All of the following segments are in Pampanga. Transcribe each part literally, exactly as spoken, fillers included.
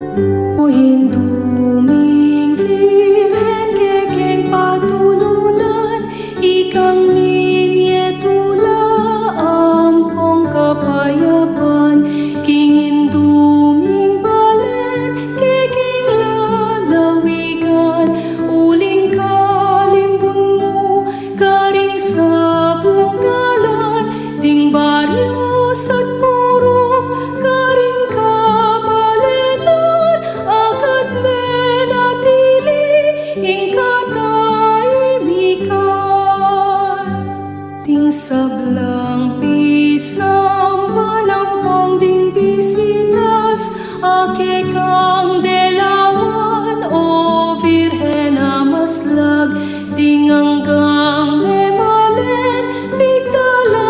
O Indu ming Virgen, kekeng patulunan, ikang minie tula ampong kapayapan, king Indu ming balen, kekeng lalawigan, uling kalimbun mu, karing sablang dalan, ding baryo at purok, karing kabalenan, agad menatili ing katahimikan. Ding sablang pisamban ampong ding bisitas, a kekang delawan, O Virgen a maslag, ding anggang memalen, pigdala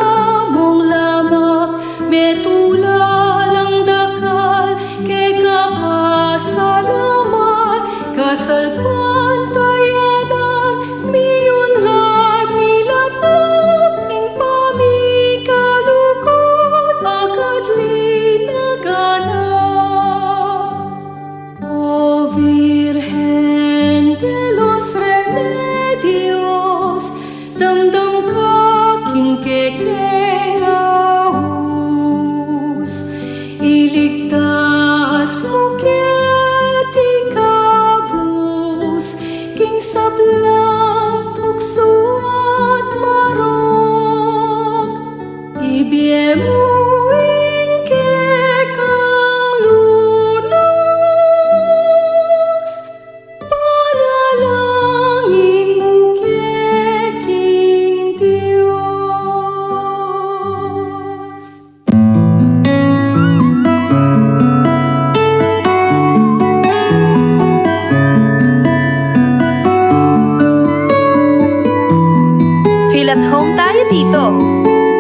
mung lamak, metula lang dakal, keka pasalamat, kasalpantayanan, miunlad, milaplap, ing pamikalugud, agad linaganap. O Virgen de los Remedios, damdam ka king kekeng aus, iligtas mu keti kabus, king sablang tuksu at marok, ibie mu ing kekang lunas, panalangin mu ke king Dios. Feel at home tayo dito.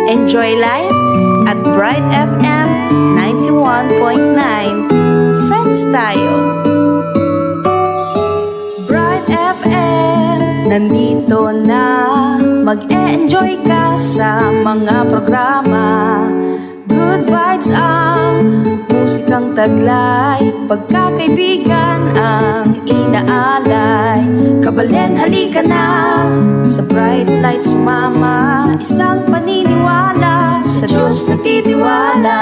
Enjoy life at Bright F M ninety-one point nine. Friends tayo. Bright F M, nandito na. Mag-e-enjoy ka sa mga programa. Good vibes ang musikang taglay, pagkakaibigan ang inaalay. Kabalen, halika na sa Bright Light sumama, isang paniniwala, sa Diyos nagtitiwala.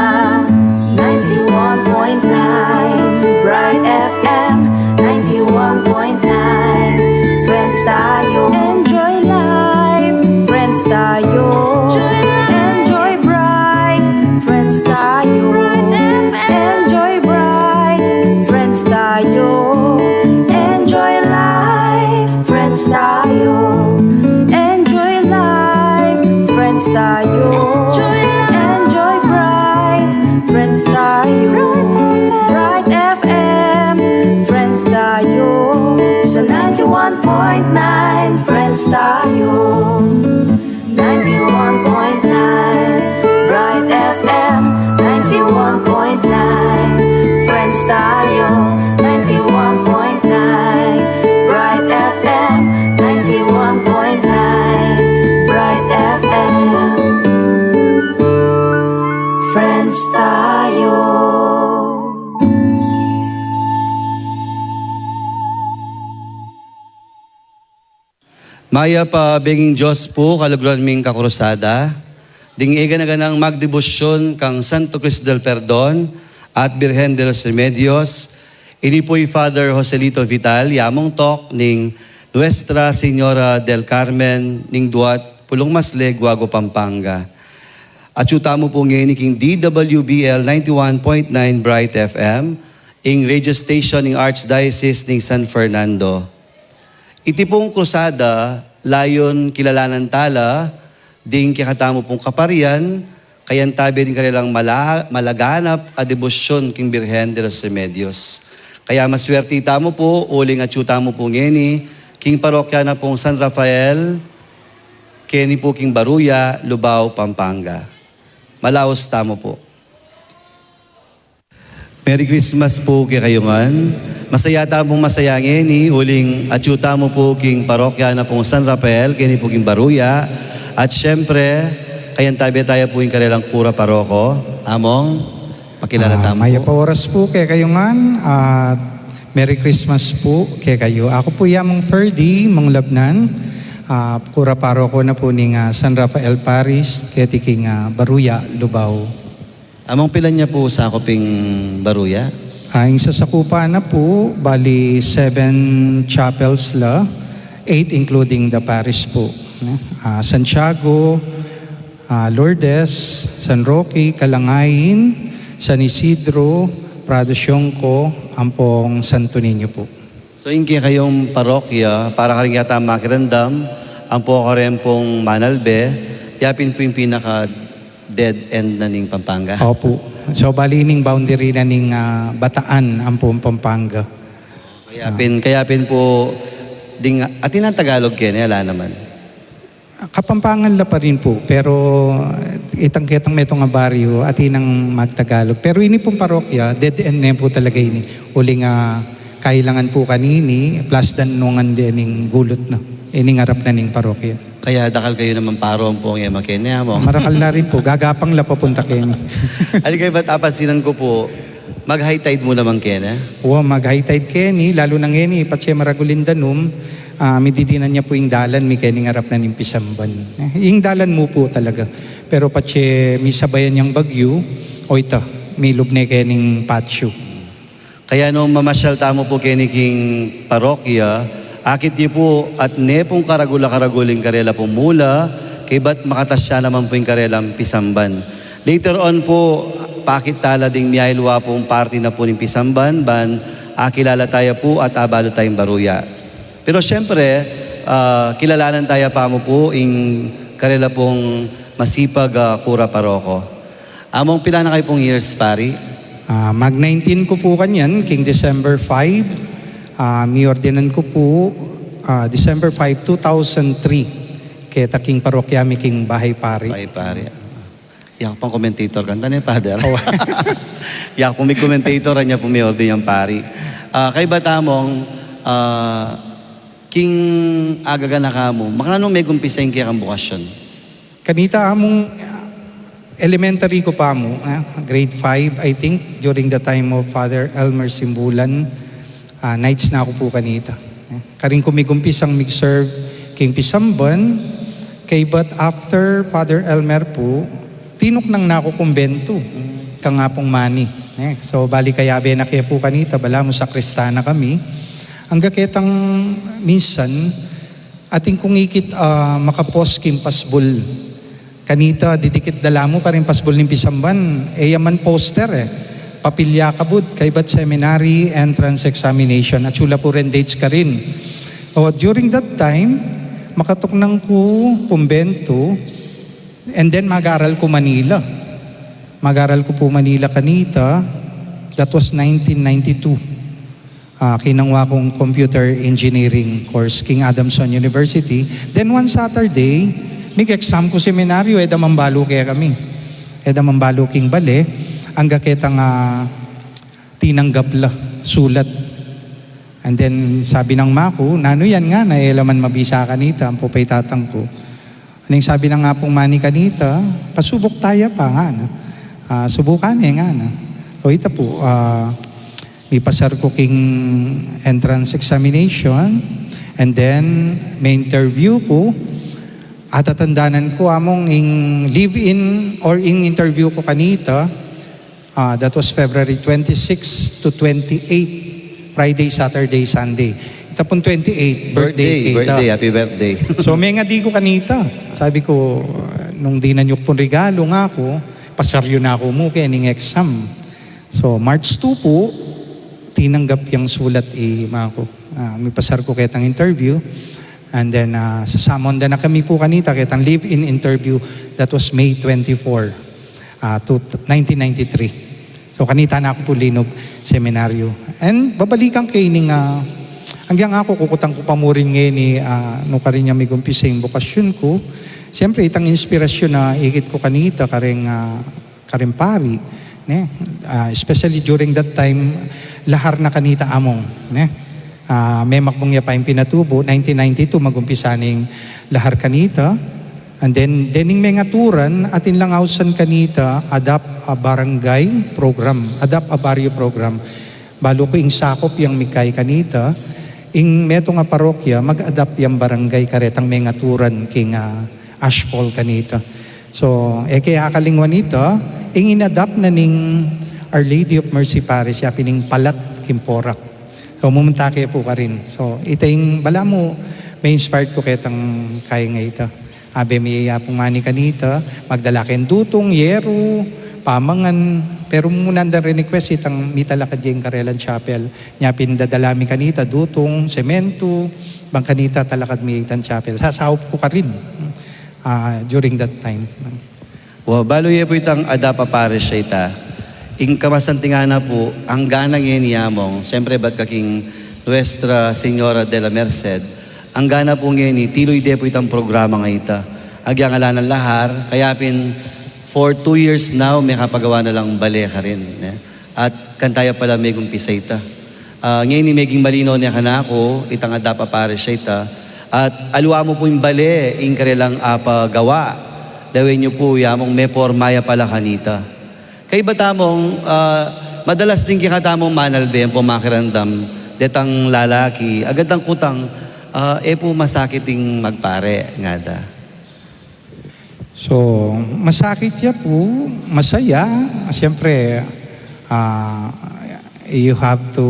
Ninety-one point nine Bright F M, ninety-one point nine Friends tayo. Enjoy life, friends tayo. Enjoy life. Enjoy bright, friends tayo. Bright F M. Enjoy bright, friends tayo. Enjoy life, friends tayo. Enjoy life, friends tayo. Enjoy life. Enjoy bright, friends tayo. Bright F M. Bright F M, friends tayo. Sa ninety-one point nine, friends tayo. Ninety-one point nine Bright F M, ninety-one point nine Friends tayo, ninety-one point nine Bright F M, ninety-one point nine Bright F M. Friends tayo. Mayap a benging Dios pu, kaluguran ming kakrusada. Ding e gana-ganang magdebosyon kang Santo Cristo del Perdon at Birhen de los Remedios, ini pu i Father Joselito Vital, yamung tok ning Nuestra Señora del Carmen ning Duat, Pulong Masle, Guaguao, Pampanga. Atyu tamu pu ngeni king D W B L ninety-one point nine Bright F M, ing radio station ning Archdiocese ning San Fernando. Iti pung krusada, layun kilalanan tala ding kekatamu pung kaparian, kayantabe ding karelang mala-, malaganap a debosyon king Birhen de los Remedios. Kaya maswerti tamu pu, uling atyu tamu pu ngeni king parokya na pung San Rafael, keni pu king Baruya, Lubao, Pampanga. Malaus tamu pu. Merry Christmas pu kekayu ngan. Masaya tamung masaya ngeni, uling atyu tamu pu king parokya na pung San Rafael, keni pu king Baruya. At siyempre, kayantabe taya pu ing karelang kura paroko. Among, Kilala Ah, tamu mayap a oras pu kekayu ngan, at Merry Christmas pu kekayu. Aku pu ya Mang Ferdy, Mang Labnan, ah, kura paroko na pu ning, ah, San Rafael Parish, keti king, ah, Baruya, Lubao. Among pilan ya pu sakup ing Baruya? Ah, ing sasakupan na pu, bali seven chapels la, eight including the parish pu, ne? Ah, Santiago, ah, Lourdes, San Roque, Calangain, San Isidro, Prado Siongco, ampong Santo Niño pu. So, ing kekayung parokya, para karing yata makiramdam, ampo karen pung manalbe, yapin pu ing pinaka dead end na ning Pampanga. Opu. So, bali ning boundary na ning, ah, Bataan ampong Pampanga. Kaya pin, kaya pin pu, ding, atin nang Tagalog keni, ala naman. Kapampangan la pa rin pu, pero itang ketang metung a baryo, atin nang magtagalog. Pero ini pung parokya, dead end ne pu talaga ini. Uling, ah, kailangan pu kanini, plus dan nungan din ning gulut na. Ining arap na ning parokya. Kaya dakal kayu naman paro ampong e makeni, amo. Marakal na rin pu, gagapang la papunta keni. Ali kaybat apansinan ku pu, mag-high tide mu naman keni? Wa, mag-high tide keni, lalu na ngeni, patse maragul ing danum, ah, mididinan ya pu ing dalan mi keni ngarap na ning pisamban. Eh, ing dalan mu pu talaga. Pero patse misabayan yang bagyu, o ita, milub ne kening patio. Kaya nung mamasyal tamu pu keni king parokya, akit yu pu at ne pung karagul a karagul ing karela pung mula, kaybat makatas ya naman pu ing karelang pisamban. Later on pu, pakit tala ding miyayaliwa pung parti na pu ning pisamban, ban akilala taya pu at abalu tayang baruya. Pero siyempre, ah, kilalanan taya pa mu pu ing karela pung masipag, ah, kura paroko. Among pilan na kayu pung years, pari? Ah, mag nineteen ku pu kanyan, king December five. Ah, miordinan ku pu, ah, December five, two thousand three. Keta king parokya mi king Bahay Pari. Bahay Pari. Yaku pang commentator kanita ne, Father. Oh. Yaku pang mig commentator, anya pu miordinan yang pari. Ah, kaybat among, ah, king agaganaka mu, makananu megumpisa ing kekang bukasyon? Kanita among, ah, elementary ku pa mu, ah, grade five, I think, during the time of Father Elmer Simbulan, ah, knights na ku pu kanita. Eh, karin ku migumpisang mig-serve king pisamban, kaybat after Father Elmer pu, tinuknang na ku kumbento, kang Apung Mani. Eh, so, bali kayabe na ke pu kanita, balamu sakristan na kami. Angga ketang minsan, atin kung ikit, ah, makapos king pasbul. Kanita, didikit da la mu karing pasbul ning pisamban, e ya man poster, eh. Papil ya kabud, kaybat seminary entrance examination, atsu la pu ring dates karin. O, during that time, makatuknang ku kumbento, and then mag-aral ku Manila. Mag-aral ku pu Manila kanita, that was nineteen ninety-two. Ah, kinangwa kung computer engineering course king Adamson University. Then one Saturday, mig-exam ku seminaryo, e da man balu kekami. E da man balu king bale, angga ketang, ah, tinanggap la, sulat. And then sabi nang ama ku, "Nanu yan?" ngana, e la man mabisa kanita, ampo pa i tatang ku. Ning sabi nang Apung Mani kanita, "Pasubuk taya pa," ngana. Ah, subukan ne, ngana. O ita pu, ah, mipasar ku king entrance examination, and then me-interview ku, atatandanan ku among ing live-in or ing interview ku kanita, ah, that was February twenty-six to twenty-eight, Friday, Saturday, Sunday. Ita pung twenty-eight, birthday, birthday, kita. Birthday, happy birthday. So, mengadi ku kanita. Sabi ku, "Nung dinan yu pung regalu," nga ku, "pasar yu na ku mu kening exam." So, March two pu, tinanggap yang sulat i ama ku. Ah, mipasar ku ketang interview. And then, ah, sasummon da na kami pu kanita, ketang live-in interview, that was May twenty-four, ah, to nineteen ninety-three. So, kanita na ku pu linub seminaryo. And babalikan ke ining, ah, anggang aku, kukutan ku pa mu rin ngeni, ah, nu karin ya migumpisa ing bokasyon ku. Siyempre, itang inspirasyon na ikit ku kanita, karing, ah, karing pari, ne? Ah, especially during that time, lahar na kanita among, ne? Ah, memakbung ya pa ing pinatubu, nineteen ninety-two, magumpisa ning lahar kanita. And then, dening mengaturan, atin lang ausan kanita, adopt a barangay program, adopt a barrio program. Balu ku ing sakop yang migkay kanita, ing metung a parokya, mag-adopt yang barangay karetang mengaturan king, ah, ashfall kanita. So, e ke akalingwan ita, ing in-adopt na ning Our Lady of Mercy Parish, yapin ing palat king Porac. So, mumunta ke pu karin. So, ita ing balamu, ma-inspired ku ketang kayang ita. Abe mi yapung mani kanita, magdala keng dutung, yeru, pamangan, pero munan dang re-request itang mitalakad ya ing karelang chapel. Nya pin dadala mi kanita, dutung, sementu, bang kanita talakad mi itang chapel. Sasaup ku karin, ah, during that time. Wa, balu ye pu itang adopt a parish a ita. Ing kamasantingan na pu, anggana ngeni Among, siyempre bat ka king Nuestra Señora de la Merced, anggana pu ngeni, tiluy de pu itang programa a ita. Agyang ala nang lahar, kaya pin, for two years now, mekapagawa na lang bale karin, ne? At kanita ya pala megumpisa ita. Ah, ngeni meging malinaw ne kanaku, itang adopt a parish a ita. At aliwa mu pu ing bale, ing karelang apagawa. Lawen yu pu, ya mung meporma ya pala kanita. Kaybat Among, ah, madalas ding kekatamung manalbe ampong makiramdam detang lalaki, agad dang kutang, ah, e pu masakit ing magpare, ngada. So, masakit ya pu, masaya, siyempre, ah, you have to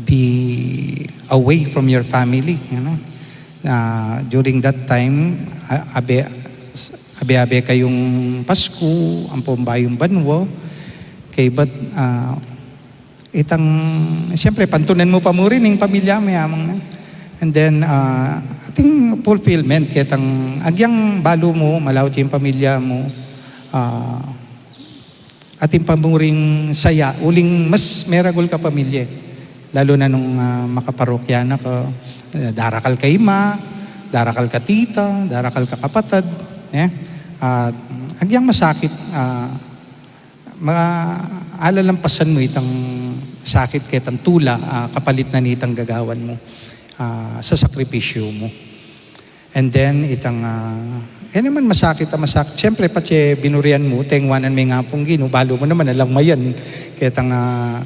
be away from your family, ano? Ah, during that time, a-, abe, abe-abe kayung Pasku, ampong bayung banua, kaybat, ah, itang, siyempre, pantunan mu pa mu rin ing pamilya mu, Among, ne? And then, ah, ating fulfillment, ketang agyang balu mu, malaut ya ing pamilya mu, ah, atin pa mu ring saya, uling mas meragul ka pamilya. Lalu na nung, ah, makaparokya na ka, eh, darakal ka ima, darakal ka tita, darakal ka kapatad, ne? At agyang masakit, ah, ma-, alalampasan mu itang sakit ketang tula, ah, kapalit na nitang gagawan mu, ah, sa sakripisyu mu. And then, itang, ah, e naman masakit a masakit. Siyempre, patse binurian mu, tengwanan me ing Apung Ginu, balu mu naman, alang mayan, ketang, ah,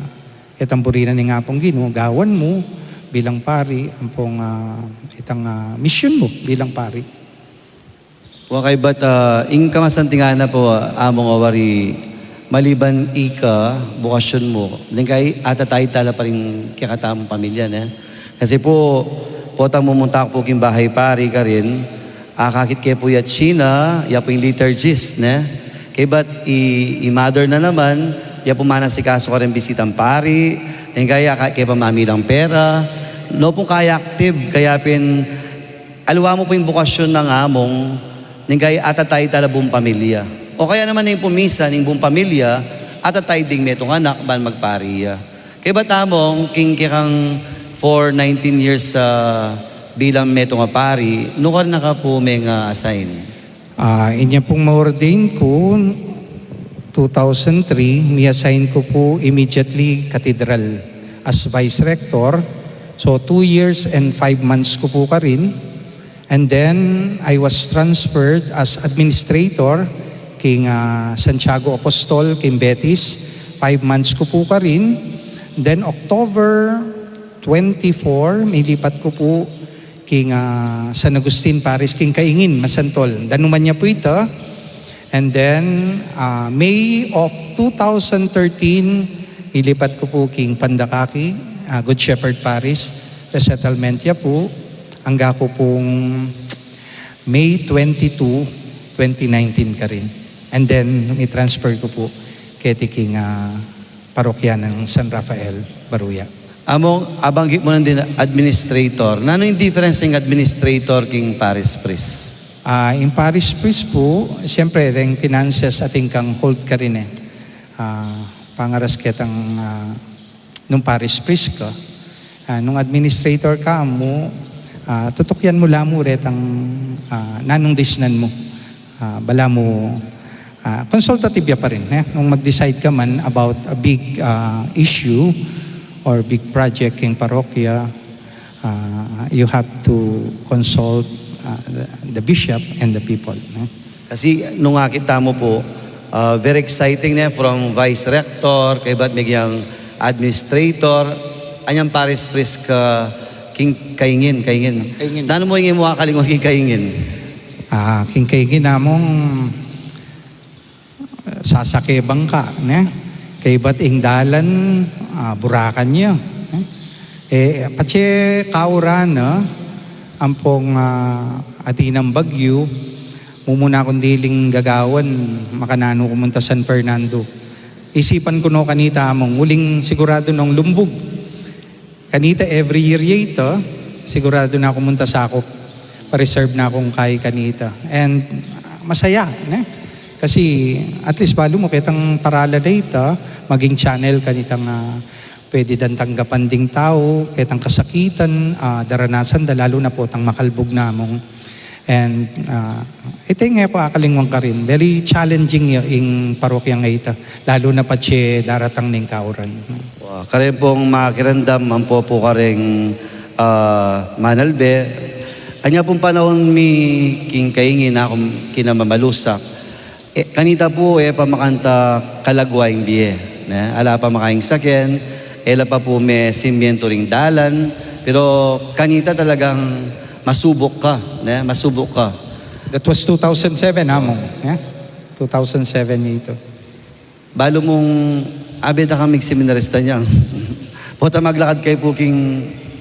ketang buri na ning Apung Ginu, gawan mu, bilang pari, ampong, ah, itang, ah, misyun mu, bilang pari. Wa, kaybat, ah, ing kamasantingan na pu, ah, Among, a wari, maliban ika, bukasyun mu, neng kay atataid tala pa ring kekatamung pamilya, ne? Kasi pu, potang mumunta ku pu king bahay pari karin, akakit ke pu ya China, ya pu ing liturgist, ne? Kaybat i, i mother na naman, ya pu manasikaso karing bisitang pari, neng kay akakit ke pa mamilang pera, no pu kaya active, kaya pin, aliwa mu pu ing bukasyun nang Among, neng kay atataid tala bung pamilya. O kaya naman neng pu minsan, ing bung pamilya, atataid ding metung anak, ban magpari ya. Kaybat Among, king kekang for nineteen years, ah, bilang metung a pari, nukar na ka pu meng-assign? Ah, inya pung ma-ordain ku, two thousand three, mi-assign ku pu immediately cathedral as vice rector. So, two years and five months ku pu karin. And then, I was transferred as administrator king, ah, Santiago Apostol, king Betis. Five months ku pu karin. Then, October twenty-four, milipat ku pu king, ah, San Agustin Parish, king Caingin, Masantol. Danuman ya pu ita. And then, ah, May of two thousand thirteen, ilipat ku pu king Pandacaqui, ah, Good Shepherd Parish, resettlement ya pu, angga ku pung May twenty-two, twenty nineteen karin. And then, mi-transfer ku pu keti king, ah, parokya nang San Rafael, Baruya. Among, abanggit mu nang din administrator. Nanu ing difference ning administrator king parish priest? Ah, ing parish priest pu, siyempre, reng finances atin kang hold karin e. Ah, pangaras ketang, ah, nung parish priest ka. Ah, nung administrator ka mu, ah, tutukyan mu la mu retang, ah, nanung disnan mu. Ah, balamu, ah, consultative ya pa rin, e. Nung mag-decide ka man about a big, ah, issue or big project king parokya, ah, you have to consult uh, the, the bishop and the people, no? Kasi nung akit tamu pu, ah, very exciting ne, from vice rector, kaybat metung yang administrator, anyang parish priest ka king Caingin, Caingin. Caingin. Nanu mu ing e mu akalingwan king Caingin? Ah, king Caingin, Among, sasake bangka, ne? Kaybat ing dalan, ah, burakan ya, ne? E, patse kauran, no? Ampong, ah, atin nang bagyu, mumuna kung diling gagawan, makananu ku munta San Fernando. Isipan ku no kanita, Among, uling siguradu nong lumbug. Kanita, every year ya ita, siguradu na kung munta Sakup. Pa-reserve na kung kai kanita. And, ah, masaya, ne? Kasi, at least, balu mu, ketang paralan a ita, maging channel kanitang, ah, pwede dang tanggapan ding tau, ketang kasakitan, ah, daranasan da, lalu na potang makalbug na, Among. And, ah, ita ing e ku akalingwan karin. Very challenging ya ing parokyang ita, lalu na patse daratang ning kauran. Wa, karin pung makiramdam, ampo pu karing, ah, manalbe. Anya pung panaun mi king Caingin, aku kinamamalusak. E, kanita pu, e pa makanita kalagwa ing bie, ne? Ala pa makaing saken, e la pa pu me simientu ring dalan, pero kanita talagang masubuk ka, ne? Masubuk ka. That was two thousand seven, Among, ne? Two thousand seven ito. Balu mung, abe da kang migseminarista nyang. Pota maglakad kayu pu king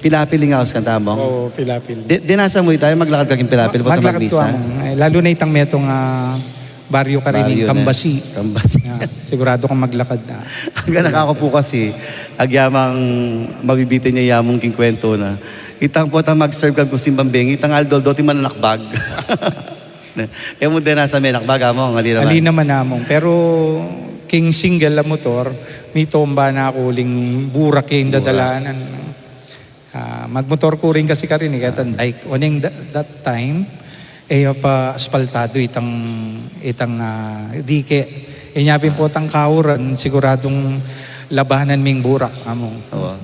Pilapil ing aus kang tamong. Oo, Pilapil. Di, dinasa mu ita, maglakad ka king Pilapil, Ma-, pota maglakad magmisa. Ku, Among. E, lalu na itang metung, ah, baryu karin, baryu, ne? Kambasi. Kambasi. Ah, siguradu kang maglakad na. Ang anak ku pu kasi, agyamang mabibitin ya ya Among king kwentu na. Itang pota mag-serve kang kusing bambeng, itang aldo-aldo, atin mananakbag. E mu dinasa menakbag, Among, ali naman. Ali naman, Among. Pero king single a motor, mitomba na ku uling burak ya ing dadalanan. Ah, magmotor ku rin kasi karin, e, ketang dike. Oneng da-, that time, e ya pa aspaltadu itang, itang, ah, dike. Inya pin potang kauran, siguradung labanan ming burak, Among. Oo.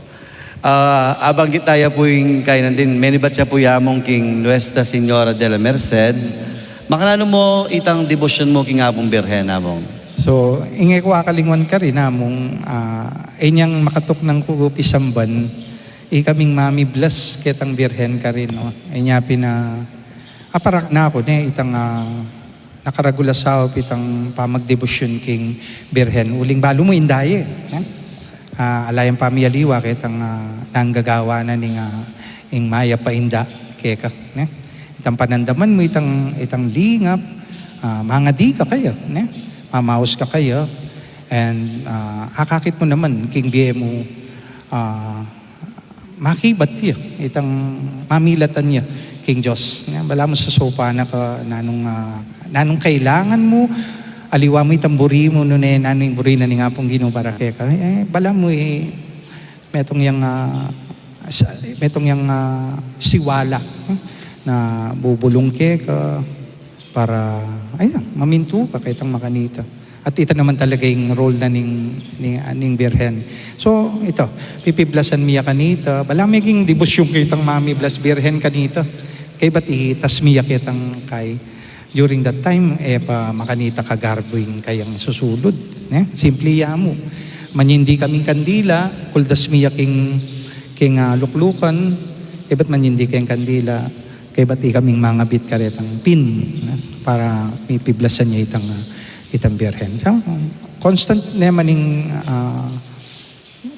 Ah, abanggit ta ya pu ing kainan din, menibat ya pu ya Among king Nuestra Señora de la Merced. Makananu mu itang debosyon mu king Apung Birhen, Among? So, ing e ku akalingwan karin, Among, ah, inyang makatuknang ku pisamban, ikaming mamiblas ketang Birhen karin, no? Inya pin, ah, aparak na ku, ne, itang, ah, nakaragul a saup itang pamagdebosyon king Birhen. Uling balu mu inda ye, ne? Ah, ala yang pamialiwa ketang, ah, nanggagawa na ning, ah, ing mayap a inda keka, ne? Itang panandaman mu itang, itang lingap, ah, mangadi ka kaya, ne? Mamaus ka kaya, and, ah, akakit mu naman king bie mu, ah, makibat ya, itang mamilatan ya king Dios. Nga, balamu sasaupan na ka nanung, ah, nanung kailangan mu, aliwa mu itang buri mu, nune nanu ing buri na ning Apung Ginu para keka. E, balamu, e, metung yang, ah, sa-, metung yang, ah, siwala, e, na bubulung keka, para, ayan, mamintu ka ketang makanita. At ita naman talaga ing role na ning, ning, ning Birhen. So, ita, pipiblasan mi ya kanita. Balamu meging debosyun ketang mamiblas Birhen kanita. Kaybat itas mi ya ketang kai. During that time, e pa makanita kagarbu ing kayang susulud, ne? Simpli ya mu. Manyindi kaming kandila, kuldas mi ya king, king, ah, luklukan, kaybat manyindi keng kandila. Kaybat ikaming mangabit karetang pin, ne, para mipiblasan ya itang, ah, itang Birhen. So, constant ne man ing, ah,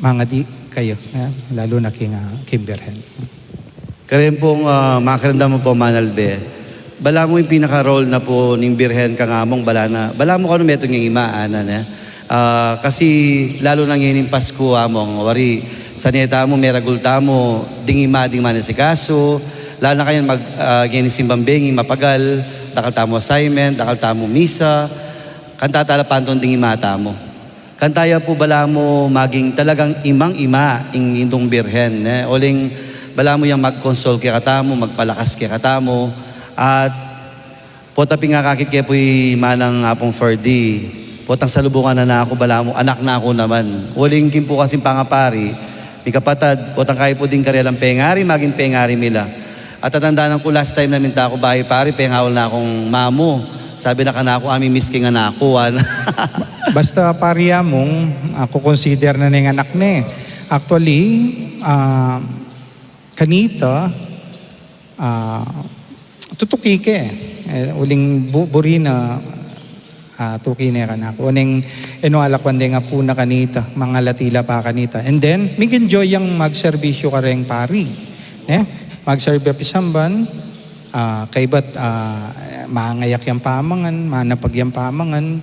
mangadi kaya, ne, lalu na king, ah, king Birhen. Karin pung, ah, makiramdam mu pu, Manalbe. Balamu ing pinaka-role na pu ning Birhen kang Among, balamu, balamu kanu metung yang ima, ana, ne? Ah, kasi lalu na ngening Pasku, Among, wari, sane tamu, meragul tamu ding ima ding manasikasu, lalu na kanyan mag-, ah, ngening simbang bengi mapagal, dakal tamu assignment, dakal tamu misa, kanita tala pantun ding ima tamu. Kanita ya pu balamu maging talagang imang-ima ing Indung Birhen, ne? Uling balamu yang mag-console kekatamu, magpalakas kekatamu, at pota pin akakit ke pu i Manang Apung Ferdy, potang salubungan na na ku, balamu anak na ku naman. Uling king pu kasing pangapari, mikapatad, potang kayi pu ding karelang pengari, maging pengari mi la. At tatandanan ku, last time na minta ku bayi, pari, pengawal na kung mamu. Sabi na kanaku, "Ami miss king anak ku," ana. Basta pari, among, aku consider na ning anak ne. Actually, ah, kanita, ah, tutuki ke. Eh, uling bu-, buri na, ah, tuki ne kanaku. Oneng enu alakwan deng apu na kanita, mangalati la pa kanita. And then, mig-enjoy yang magserbisyo kareng pari. Ne? Magserbi a pisamban, ah, kaybat, ah, mangayak yang pamangan, manapag yang pamangan,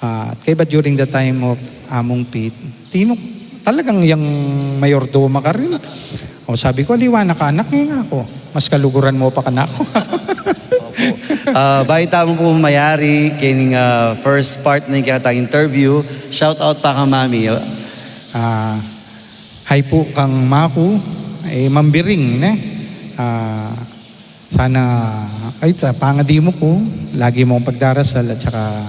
ah, kaybat during the time of Among Pete, tinuk-, talagang yang mayordomo karin. O, sabi ku, "Aliwa na ka, anak," nganang aku. "Mas kaluguran mu pa kanaku." Opo. Ah, bayu tamu pu mayari keng, ah, first part ning kekatang interview, shout out pa kang mami. Ah, hi pu kang maku, eh, Mambiring, ne? Ah, sana, ay, ta-, pangadi mu ku, lagi mung pagdarasal at saka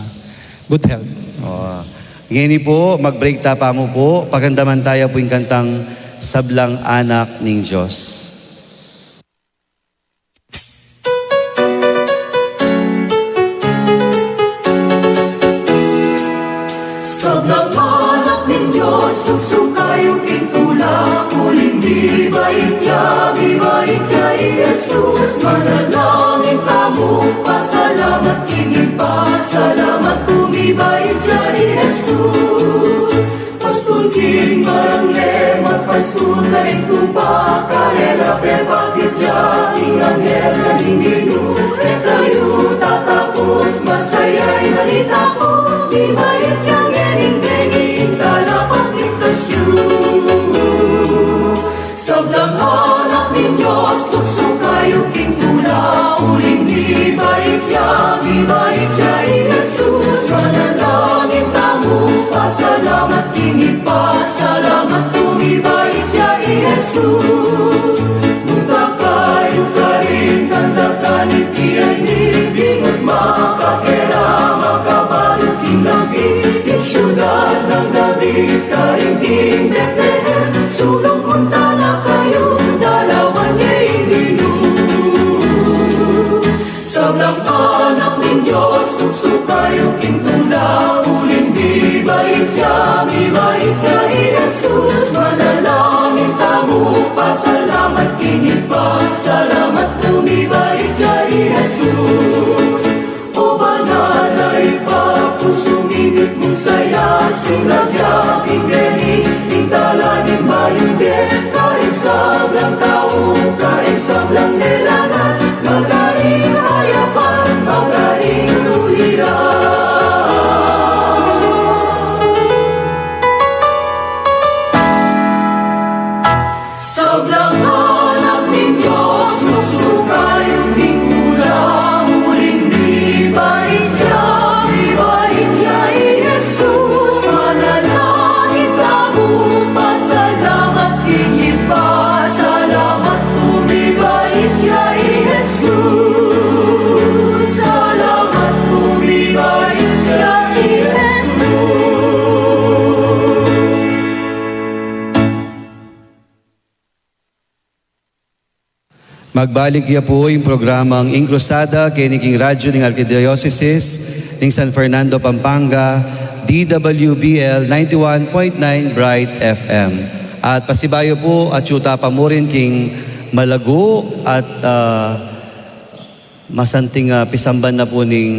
good health. O, ngeni pu, mag-break ta pamu pu, pagdamdaman taya pu ing kantang Sablang Anak ning Dios. Sablang anak ning Dios, tuksu kayu king tula, uling mibait ya, mibait ya i Jesus. Manalangin tamu, pasalamat king Ibpa, salamat pu, mibait ya i Jesus. Pastul king barangay, magpastul karing tupa, karela pepakit ya ing anghel na ning Ginu. E kayu tataput, masaya ing balita ku, mibait ya ngening bengi ing talapagligtas yu. Sablang anak ning Dios, tuksu kayu king tula, uling mibait ya, mibait ya i Jesus. Manalangin tamu, pasalamat king Ibpa, salamat pu, mibait ya i Jesus. Munta kayu karin, kantakan iti a ini, bingut makakera, makabalu king lagyu, king siudad nang David, karin king Betlehem, sulung munta na kayu, dalawan ye ing Ginu. Sablang anak ning Dios, tuksu kayu king tula, uling mibait ya, mibait ya i Jesus. Manalangin tamu, pasalamat king Ibpa, salamat pu, mibait ya i Jesus. O banal a Ibpa, pusung ibig mung saya, sinabi king beni, ing tala ning bayung bie, karing sablang tau, karing sablang lelangan, magkaring kayapan, magkaring ulira. Sablang anak ning Dios, tuksu kayu king tula, uling mibait ya, mibait ya i Jesus. Manalangin tamu, pasalamat king Ibpa, salamat pu, mibait ya i Jesus. Salamat pu, mibait ya i Jesus. Magbalik ya pu ing programang Ing Krusada keni king radyu ning Arkidiosesis ning San Fernando, Pampanga, D W B L ninety-one point nine Bright F M. At pasibayu pu, atyu ta pa murin king malagu at, ah, masanting, ah, pisamban na pu ning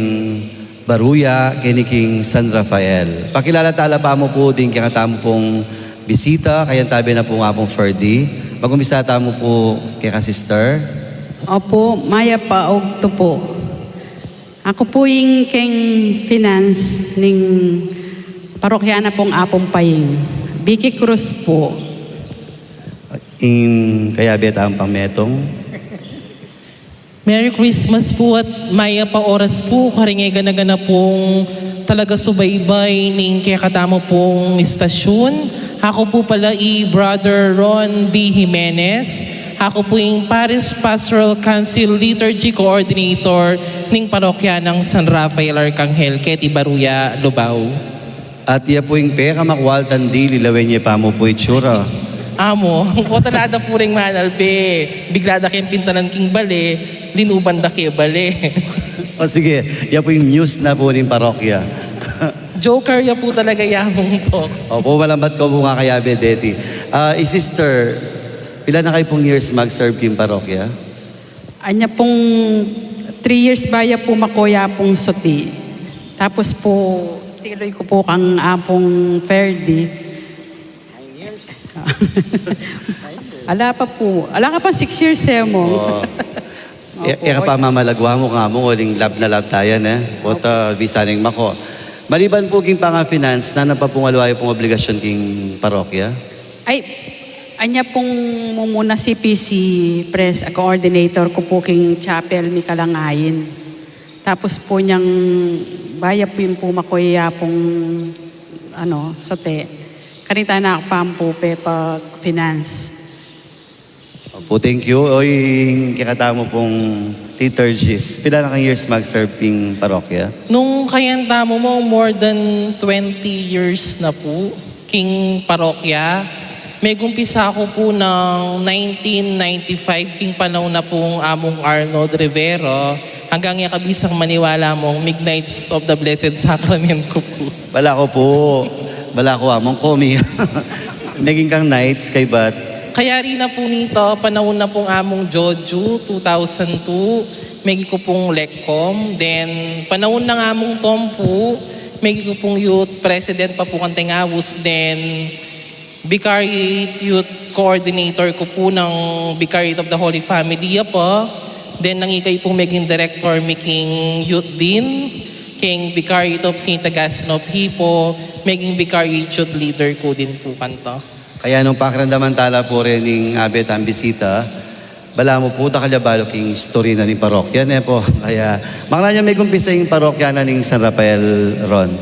baruya keni king San Rafael. Pakilala tala pamu pu ding kekatamu pung bisita, kayantabe na pu ning Apung Ferdy. Mag-umpisa tamu pu keka sister. Opu, mayap a ogto pu. Aku pu ing keng finance ning parokya na pung Apung Paying. Vicky Cruz pu. Ing kayabe tamung pangmetung. Merry Christmas pu at mayap a oras pu karing e gana-gana pung talaga subaybay ning kekatamu pung istasyun. Aku pu pala i Brother Ron B Jimenez. Aku pu ing Parish Pastoral Council Liturgy Coordinator ning Parokya nang San Rafael Arcangel keti Baruya, Lubao. At iya pu ing pekamakwal tang dili, lawen ye pamu pu itsura. Amo, kota la da pu ring manalbe, bigla da keng pintanan king bale, linuban da ke bale. O sige, ya pu ing news na pu ning parokya. Joker ya pu talaga ya mung tok. Opo, malambat ko pu nga kayabe deti. Ah, i sister, pila na kayu pung years mag-serve king parokya? Anya pung three years ba ya pu mako ya pung suti. Tapos pu, tinuloy ku pu kang Apung Ferdy. Ala pa pu. Ala ka pa six years, e mo. O. E, opo, e ka pa mamalagwa mu kang among uling lab na lab taya, e. Opo. Kota, bisa ning mako. Maliban pu king panga-finance, nanu pa pung aliwa yu pung obligasyon king parokya? Ay, anya pung mumuna C P C pres-, coordinator ku pu king chapel mi kalangayin. Tapos pu nyang baya pu ing pu mako ya pung, ano, sute. Kanita na ku pa pu pepag-finance. Opo, thank you. O, ing kekatamu pung Tita Gis, pila na kang years mag-serve king parokya? Nung kayan tamu mo, more than twenty years na pu king parokya. Megumpisa ku pu nang nineteen ninety-five king panaun na pung Among Arnold Rivero, anggang ya kabisang maniwala mung mig-Knights of the Blessed Sacrament ku pu. Bala ku pu, bala ku, Among, komi. Meging kang Knights, kaybat? Kayari na pu nita, panaun na pung Among Joju, two thousand two, megi ku pung LECCOM. Then, panaun nang Among Tom pu, megi ku pung youth president pa pu kang Tengaus. Then, Vicariate Youth Coordinator ku pu nang Vicariate of the Holy Family ya pa. Then, nang ika yu pung meging director mi king Youth Dean, king Vicariate of Saint Augustine of Hippo, meging Vicariate Youth Leader ku din pu kanta. Kaya nung pakiramdaman tala pu reni ning abe tang bisita, balamu pu dakal ya balu king istorya na ning parokya, ne pu? Kaya, makananu ya megumpisa ing parokya na ning San Rafael, Ron?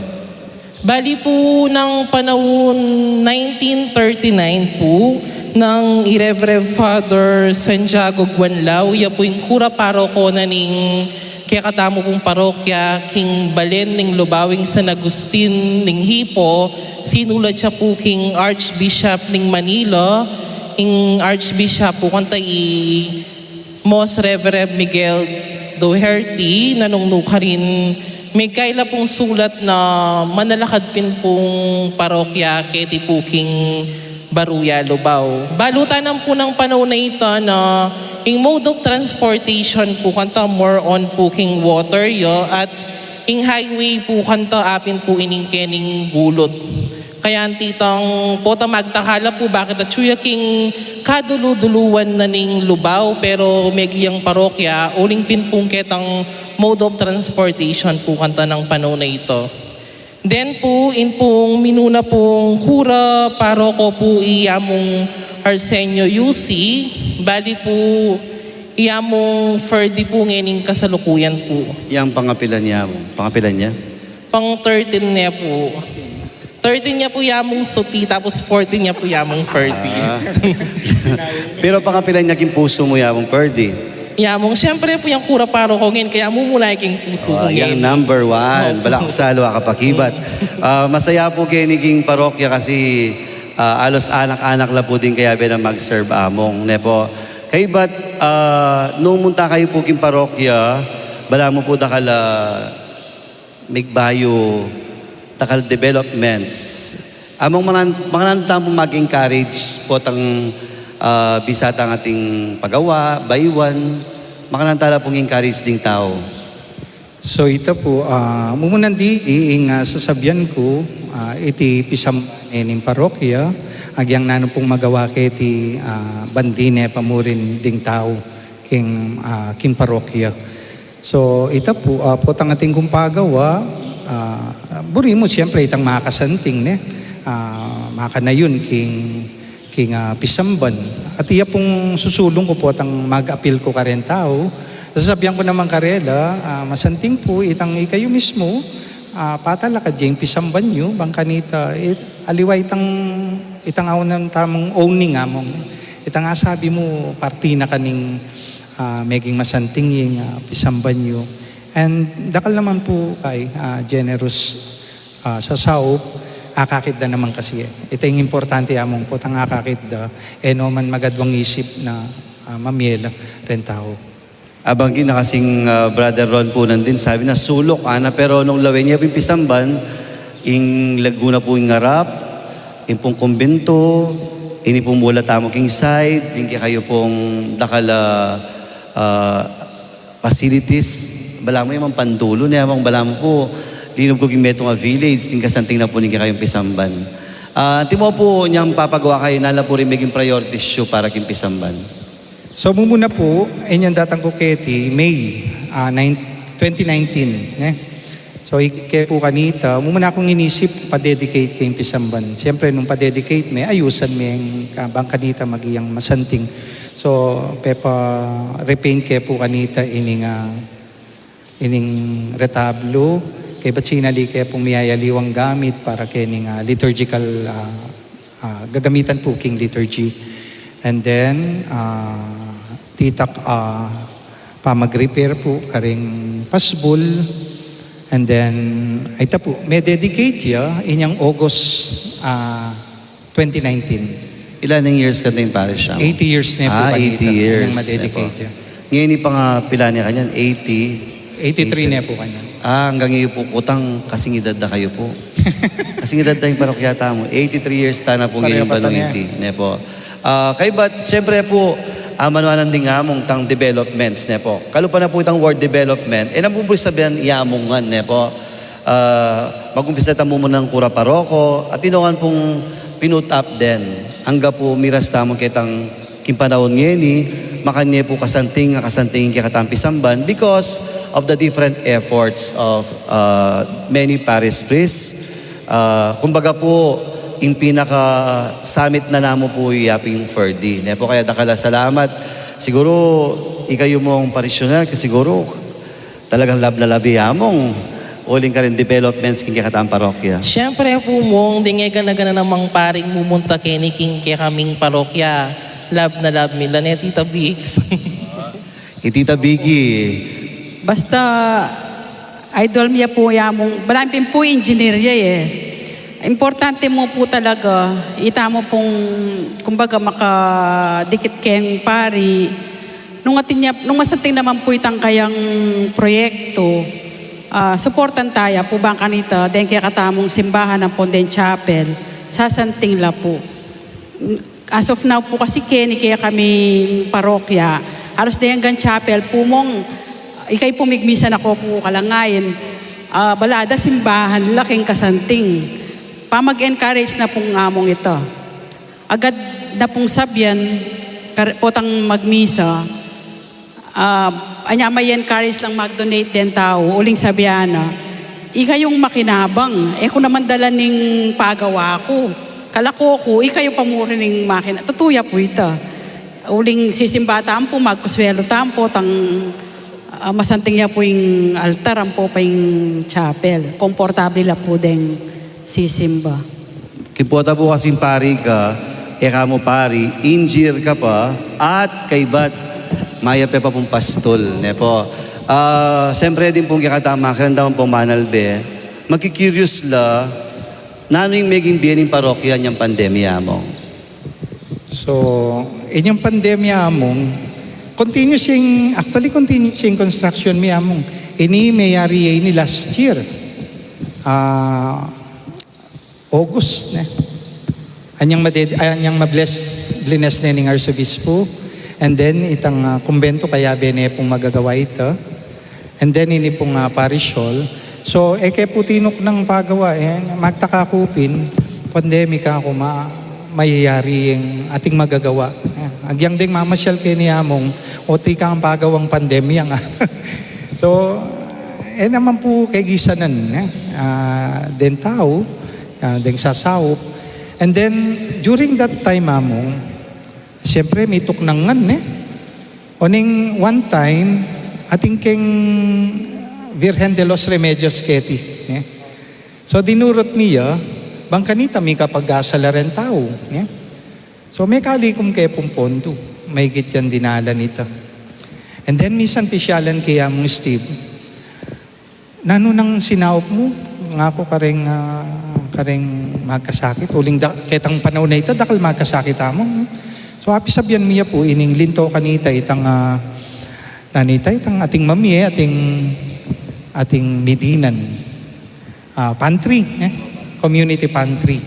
Bali pu, nang panaun nineteen thirty-nine pu, nang i Reverend Father Santiago Guanlao, ya pu ing kura paroko na ning kekatamu pung parokya, king balen ning Lubao ing San Agustin ning Hippo, sinulat ya pu king Archbishop ning Manila, ing Archbishop pu kanta i Most Reverend Miguel Doherty, nanungnu karin, migkaila pung sulat na manalakad pin pung parokya keti pu king Baruya, Lubao. Balu ta nang pu nang panaun a ita na ing mode of transportation pu kanta more on pu king water ya, at ing highway pu kanta apin pu ining kening gulut. Kaya anti tang pota magtakala pu bakit atyu ya king kadulu-duluan na ning Lubao, pero megi yang parokya, uling pin pung ketang mode of transportation pu kanta nang panaun a ita. Then pu, in pung minuna pung kura paroko pu i Among Arsenio Yusi, bali pu i Among Ferdy pu ngening kasalukuyan pu. Yang pangapilan ya mu? Pangapilan ya? Pang thirteen ne pu. Thirteen ya pu ya mung suti, tapos fourteen ya pu ya mung Ferdy. Ah. Pero pangapilan ya king pusu mu ya mung Ferdy? Ya mung, siyempre pu, yang kura paroko ngeni, kaya mumuna ya king pusu ku ngeni. Ah, yang number one. Opo. Bala ku salu a kapakibat. Ah, masaya pu keni king parokya kasi, ah, alos anak-anak la pu ding kayabe nang mag-serve, Among, ne pu? Kaybat, ah, nung munta kayu pu king parokya, balamu pu dakal, ah, migbayu, dakal developments. Among, makananu, makananu tamu mag-encourage potang, ah, bisa tang ating pagawa, bayuan, makananu tala pung encourage ding tau? So, ita pu, ah, mumuna ding, ing, ah, sasabian ku, ah, iti pisamban ning parokya, agyang nanu pung magawa keti, ah, ban dine pamurin ding tau king, ah, king parokya. So, ita pu, ah, potang atin kung pagawa, ah, buri mu, siyempre, itang makasanting, ne? Ah, makanayun king, king, ah, pisamban. At iya pung susulung ku potang mag-apil ku karen tau. Sasabian ku naman karela, ah, masanting pu, itang ikayu mismu, ah, patalakad ya ing pisamban yu, bang kanita, it-, aliwa itang, itang aunan tamung owning, Among. Itang asabi mu, parti na kaning ah, meging masanting ing, ah, pisamban yu. And dakal naman pu kay, ah, generous, ah, sasaup. akakit da naman kasi, e. Ita ing importante, among, potang akakit da, e no man magadwang isip na, ah, mamiela reng tau. Abang kina kasing, ah, Brother Ron pu nandin, sabi na sulok, ana, pero nung lawen ya pung pisamban, ing Laguna pu ing arap, ing pung kumbento, ini pung mula tamu king side, ing kekayu pung dakal a, ah, facilities, balamu ya mang pandulo, ne, among, balamu pu, linub ku king metung a village, ing kasanting na pu ning kekayung pisamban. Ah, antimo pu, inyang papagawa kayu, nanu la pu ring meging priorities yu para king pisamban? So, mumuna pu, inyang datang ku keti, May, ah, nine, twenty nineteen, ne? So, ike pu kanita, mumuna kung inisip, pa-dedicate keng pisamban. Siyempre, nung pa-dedicate me, ayusan me ing, ah, bang kanita maging masanting. So, pepa-repaint ke pu kanita ining, ah, ining retablo, kaybat sinali ke pung miyayaliwang gamit para kening, ah, liturgical, ah, ah, gagamitan pu king liturgy. And then, ah, ditak, ah, pamag-repair pu karing pasbul. And then, ay ta pu, me-dedicate ya inyang August, ah, twenty nineteen. Ilan ing years ka ning parish, among? Eighty years ne pu. Ah, kanita, eighty years, inyang ma-dedicate ya. Ngeni pang, ah, pila ne kanyan? Eighty? Eighty-three ne pu kanyan. Ah, anggang iyu pu kutang kasing edad da kayu pu. Kasing edad da ing parokya tamu. Eighty-three years ta na pu ngeni. Pareho ing kata niya. Banuiti, ne pu. Ah, kaybat, siyempre pu, ah, manuanan ding among tang developments, ne pu. Kalupa na pu itang word development, e na pu pu sabian i among ngan, ne pu. Ah, mag-umpisa tamu munang kura paroko, at tinongan pung pinut up din. Angga pu miras tamu ketang king panaun ngeni, makanyan pu kasanting, kasanting ing kekatang pisamban because of the different efforts of, ah, many parish priests. Ah, kumbaga pu, ing pinaka-summit na namu pu ya pung Ferdy. Ne pu, kaya dakal a salamat. Siguru, ikayu mung parishioner, kasi siguru, talagang love na love ya, among, uling karing developments king kekatang parokya. Siyempre pu, mung, deng e gana-gana namang paring mumunta keni king kekaming parokya, love na love mi la, ne, Tita Biggs? I Tita Biggy. Basta, idol mi ya pu, ya mung, balamu pin pu engineer ya, e. Importante mu pu talaga, itamu pung, kumbaga, makadikit keng pari, nung atin ya, nung masanting naman pu itang kayang proyekto, ah, suportan taya pu bang kanita, deng kekatamung simbahan ampon deng chapel, sasanting la pu. As of now pu kasi keni kekaming parokya, halos deng anggang chapel pu, mung, ikayu pu migmisa na ko pu kalangain, ah, bala da simbahan la keng kasanting. Pamag-encourage na pung among ita. Agad na pung sabian, kar-, potang magmisa, ah, anya ma-encourage lang mag-donate deng tau, uling sabian na, "Ikayung makinabang, e ku naman dala ning pagawa ku. Kalako ku, ikayu pa mu rin ing makina-," Tutu ya pu ita. Uling sisimba tamu pu, magkuswelo tamu pu, tang, ah, masanting ya pu ing altar, ampo pa ing chapel. Komportable la pu deng sisimba. King pota pu kasing pari ka, e ka mu pari, engineer ka pa, at kaybat, mayap ya pa pung pastul, ne pu. Ah, siyempre, ding pung kekatang makiramdam pung manalbe, maki-curious la, nanu ing meging bie ning parokya inyang pandemya, among? So, inyang pandemya, among, continuous ing, actually, continuous ing construction mi, among. Ini meyari ini last year. Ah, August, ne? Anyang maded-, anyang mabless, blines ne ning Arsobispo. And then, itang, ah, kumbento, kayabe ne pung magagawa ita. And then, ini pung, ah, parish hall. So, e ke pu tinuknang pagawa, e, magtaka ku pin, pandemic, aku ma-, mayayari ing ating magagawa. E, agyang ding mamasyal keni, among, o, tika ing pagawang pandemya nga. So, e naman pu kegisanan, e, ah, deng tau, ah, deng sasaup. And then, during that time, among, siyempre, mituknang ngan, e. Oning one time, atin keng Virgen de los Remedios keti, e. So, dinurut mi ya, bang kanita mikapag-asa la reng tau, e. So, mekalikum ke pung pondu, maigit yang dinala nita. And then, minsan pisyalan ke ya, among Steve, "Nanu nang sinaup mu?" Ngaku kareng, ah, kareng magkasakit. Uling da, ketang panaun a ita, dakal magkasakit tamu, no? So, apisabian mi ya pu ining linto kanita itang, ah, nanita, itang ating mamie, ating, ating midinan, ah, pantry, eh? Community pantry.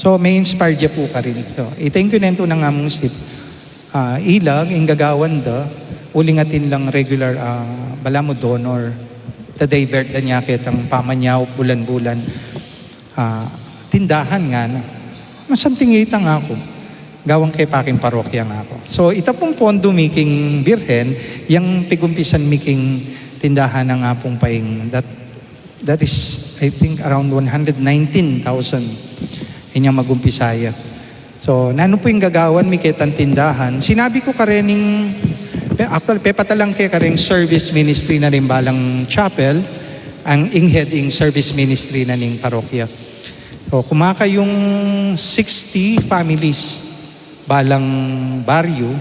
So, ma-inspire ya pu karin. So, i-thank you neng tunang among Steve. Ah, ilag, ing gagawan da, uling atin lang regular, ah, balamu donor. Da-divert da ne ketang pamanyaup bulan-bulan, ah, tindahan ngana. Masanting ita ngaku. Gawang ke pa king parokya ngaku. So, ita pung pondo mi king Birhen, yang pigumpisan mi king tindahan nang Apung Paing. That, that is, I think, around one hundred nineteen thousand. Inyang magumpisa ya. So, nanu pu ing gagawan mi ketang tindahan? Sinabi ku karening, pe-, actually, pepatalang ke kareng service ministry na ning balang chapel, ang ing head ing service ministry na ning parokya. So, kumakayung sixty families balang baryo.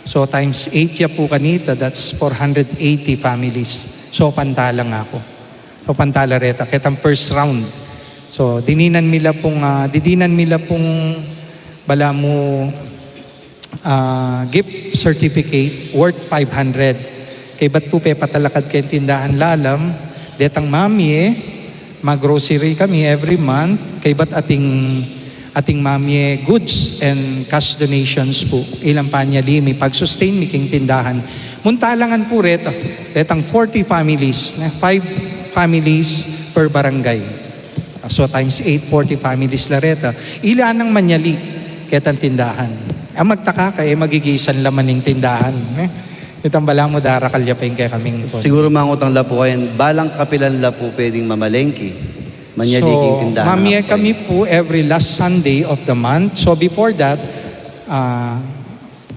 So, times eight ya pu kanita, that's four hundred eighty families. So, pantalang aku. So, pantala reta, ketang first round. So, dininan mi la pung, ah, didinan mi la pung balamu, ah, gift certificate worth five hundred. Kaybat pu pepatalakad keng tindahan lalam, detang mamie, mag-grocery kami every month, kaybat ating, ating mamie goods and cash donations pu. Ilang panyali mi, pag-sustain mi king tindahan. Muntalangan pu reta, retang forty families, ne? Five families per barangay. So, times eight, forty families la reta. Ila nang manyali ketang tindahan. Ang magtaka ka, eh, magigisan la man ing tindahan, eh. Itang balamu darakal ya pa ing kekaming kon- Siguru mangutang la pu kayan, balang kapilan la pu pwedeng mamalengke? Manyali king tindahan. So, mamie kami pu every last Sunday of the month. So, before that, ah,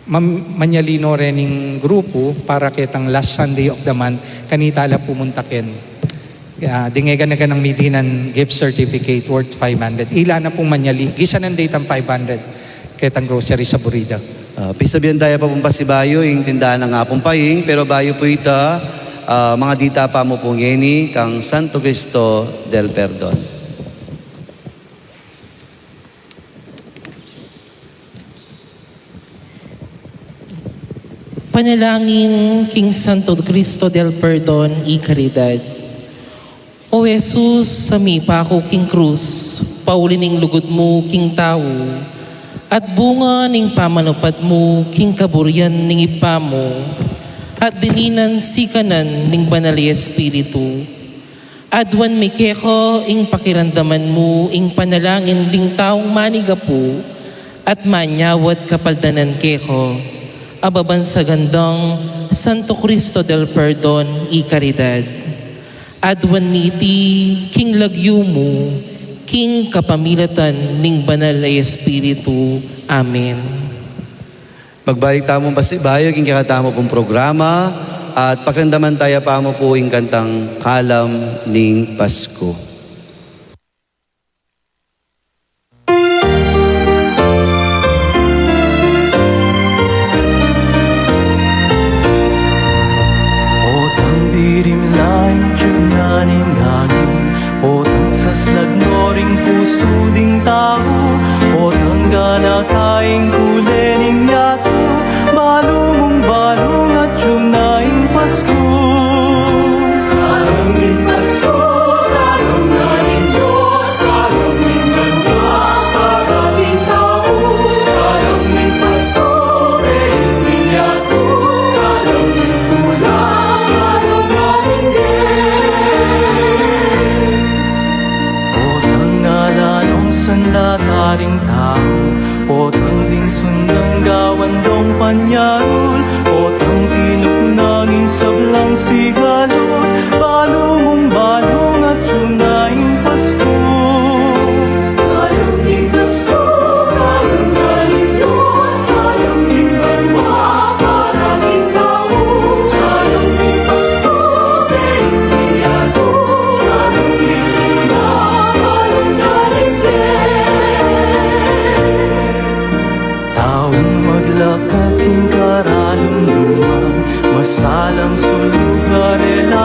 mam-, manyali no rening grupu para ketang last Sunday of the month, kanita la pu munta ken. Ah, ding e gana-ganang midinan gift certificate worth five hundred. Ila na pung manyali, gisanan da itang five hundred ketang grocery sa Burida. Ah, pisabian taya pa pung pasibayu ing tindahan nang Apung Paing, pero bayu pu ita, ah, mangadita pa mu pu ngeni kang Santo Cristo del Perdon. Panalangin king Santo Cristo del Perdon y Caridad. O Jesus, a mipaku king krus, pauli ning lugud mu king tau, at bunga ning pamanupad mu king kaburian ning Ibpa mu, at dininan sikanan ning Banal a Espiritu. Aduan mi keka ing pakiramdaman mu ing panalangin ding taung manigapu at manyawad kapaldanan keka, a babansagan dang Santo Cristo del Perdon y Caridad. Aduan mi iti king lagyu mu, king kapamilatan ning Banal a Espiritu. Amen. Magbalik tamu pasibayu king kekatamu pung programa at pakiramdaman taya pa mu pu ing kantang Kalam ning Pasku. Potang dirim la ing tiug na ning angin, potang saslag no ring pusu ding tau, potang ganaka ing kule ning yatu, balu mung balu ngan atyu na ing Pasku. Kalam ning Pasku, kalam na ning Dios, kalam ning banua para king tau, kalam ning Pasku, beng ning yatu, kalam ning tulang, kalam na ning Dios. Potang ala nong sanla karing tau, potang ding sundang gawan dong panyarul, potang tinuknang ing sablang sigalud, balu mung balu ngan atyu na ing Pasku. Kalam ning Pasku, kalam na ning Dios, kalam ning banua para king tau, kalam ning Pasku, beng ning yatu, kalam ning tulang, kalam na ning Dios. Taung maglakad king karalum-luman, masalang sulu karela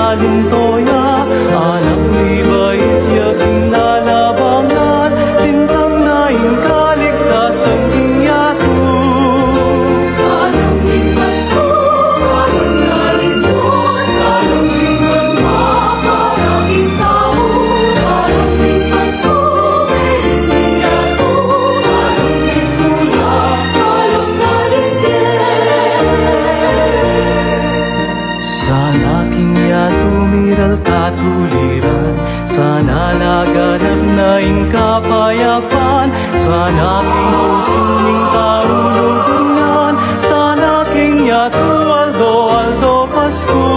Kapayapan, sana king pusu ning tau lugud ngan, sana king yatu aldo-aldo Pasko.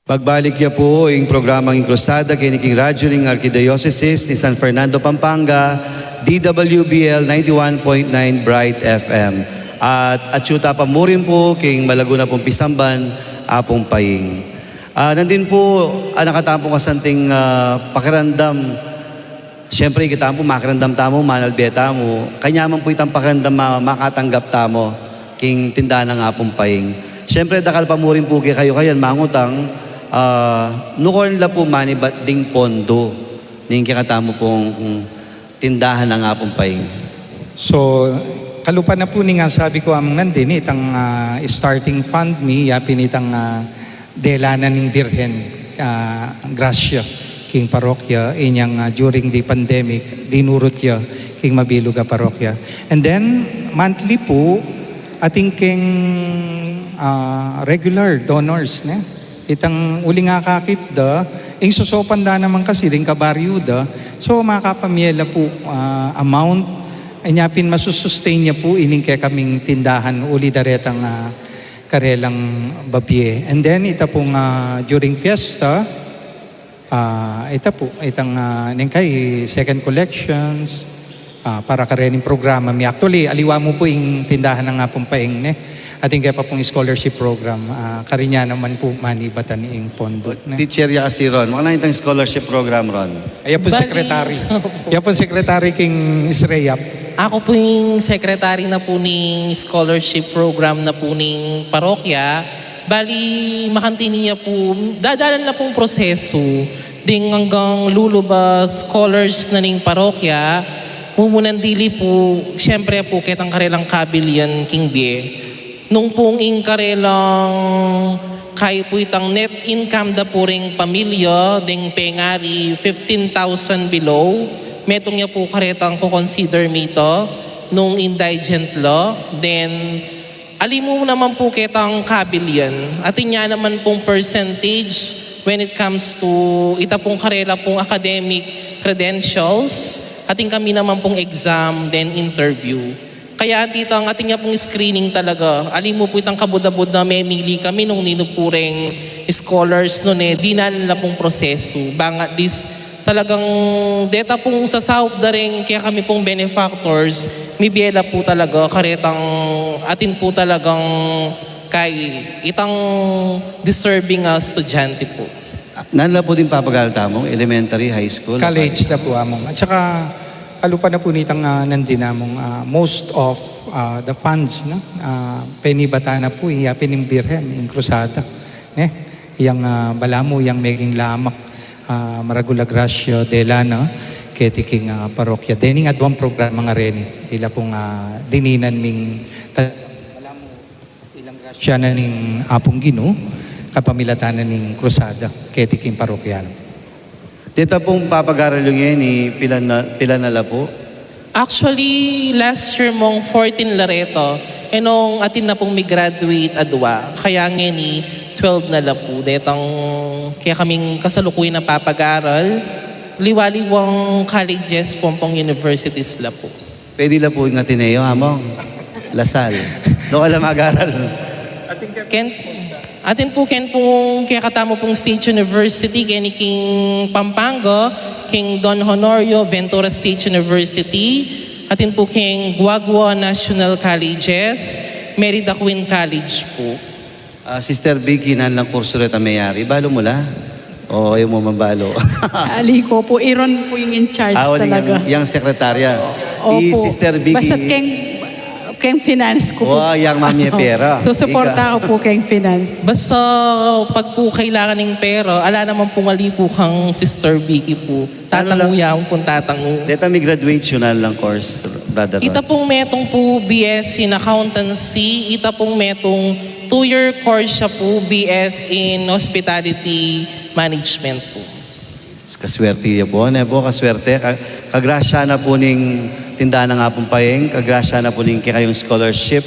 Pagbalik ya pu ing programang Ing Krusada keni king radyu ning Arkidiosesis ning San Fernando, Pampanga, D W B L ninety-one point nine Bright F M. At atyu ta pa murin pu king malagu na pung pisamban, Apung Paing. Ah, nandin pu, ah, nakatamu pung kasanting, ah, pakiramdam. Siyempre, kita pu, makiramdam tamu, manalbe tamu. Kanyan man pu itang pakiramdam ma-, makatanggap tamu king tindahan nang Apung Paing. Siyempre, dakal pa murin pu kekayu kayan mangutang, ah, nukarin la pu manibat ding pondo ning kekatamu pung, mm, tindahan nang Apung Paing. So, kalupa na pu ning, ah, sabi ku, Among Nandin, itang, ah, starting fund mi, yapin itang, ah, dela na ning Birhen, ah, grasya king parokya, inyang, ah, during the pandemic, dinurut ya king mabilug a parokya. And then, monthly pu, atin keng, ah, regular donors, ne? Itang uling akakit da, ing sosopan da naman kasi, ring kabaryu da, so, makapamye la pu, ah, amount, inya pin masusustain ya pu ining kekaming tindahan, uli da retang, ah, karelang babie. And then, ita pung, ah, during fiesta, ah, ita pu, itang, ah, neng kai second collections, ah, para karening programa mi. Actually, aliwa mu pu ing tindahan nang Apung Paing, ne? Atin kaya pa pung scholarship program, ah, karin ya naman pu manibatan ing pondo, ne? Teacher ya kasi, Ron. Makananu itang scholarship program, Ron? Aya pu, bali, secretary. Aya pu, secretary king SREAP. Aku pu ing secretary na pu ning scholarship program na pu ning parokya. Bali, makanti ya pu, dadalan na pung prosesu ding anggang lulub a scholars na ning parokya, mumunan dili pu, siyempre pu, ketang karelang kabilyan king bie. Nung pung ing karelang, kayi pu itang net income da pu ring pamilya, deng pengari fifteen thousand below, metung ya pu karetang ko-consider mi ita nung indigent la, then ali mu naman pu ketang kabilyan. Atin ya naman pung percentage when it comes to ita pung karela pung academic credentials, atin kami naman pung exam, then interview. Kaya atin itang, atin ya pung screening talaga. Ali mu pu itang kabud-abud na memili kami nung ninu pu reng scholars, nune, dinan la pung prosesu. Bang at least talagang deta pung sasaup da reng kekami pung benefactors, mibie la pu talaga karetang atin pu talagang kay itang deserving a estudyante pu. Nanu la pu ding papag-aral tamu? Elementary, high school, college na pu, Among. At saka, kalupa na pu nitang, ah, nandin, Among, ah, most of, ah, the funds, no? Ah, penibatan na pu, iya pin ing Birhen, ing Krusada, ne? Yang, ah, balamu, yang meging lamak, ah, maragul a grasya dela na keti king, ah, parokya. Dening aduang programa ngareni, ila pung, ah, dininan ming ta-, ilang grasya na ning Apung Ginu, kapamilatan na ning Krusada keti king parokya. Deta pung papag-aral yu ngeni, pila na, pila na la pu? Actually, last year mong fourteen la reta. E nung atin na pung mi-graduate, adua. Kaya ngeni, twelve na la pu. Detang kekaming kasalukuyan a papag-aral, liwa-liwang colleges pu ampong universities la pu. Pwede la pu ing Ateneo, Among? La Salle. Doka la mag-aral. Ken, atin pu, ken pung kekatamu pung State University, keni king Pampanga, king Don Honorio Ventura State University, atin pu king Guagua National Colleges, Merida Queen College pu. Ah, Sister Vicky, nanu lang kursu reta meyari? Balu mu la? Oo, yung mo mambalo. Ali ko po, iron po yung in charge. Ah, wala talaga. Yang, yang sekretarya. Opo. I Sister Vicky. Basta keng, keng finance ko po. Wow, yang mami pera. So, suporta ko po keng finance. Basta pag po kailangan ng pera, ala naman pong ali po kang Sister Vicky po. Ano lang? Tatangu yan pong tatangu. Deta may graduate yun na lang course, brother. Ita pong metung po B S in accountancy, ita pong metung two-year course siya po, B S in hospitality management po. Kaswerte ya po, ne po, kaswerte. Ka-, kagrasya na po ning tindahan ng Apung Paing, kagrasya na po ning kekayung scholarship.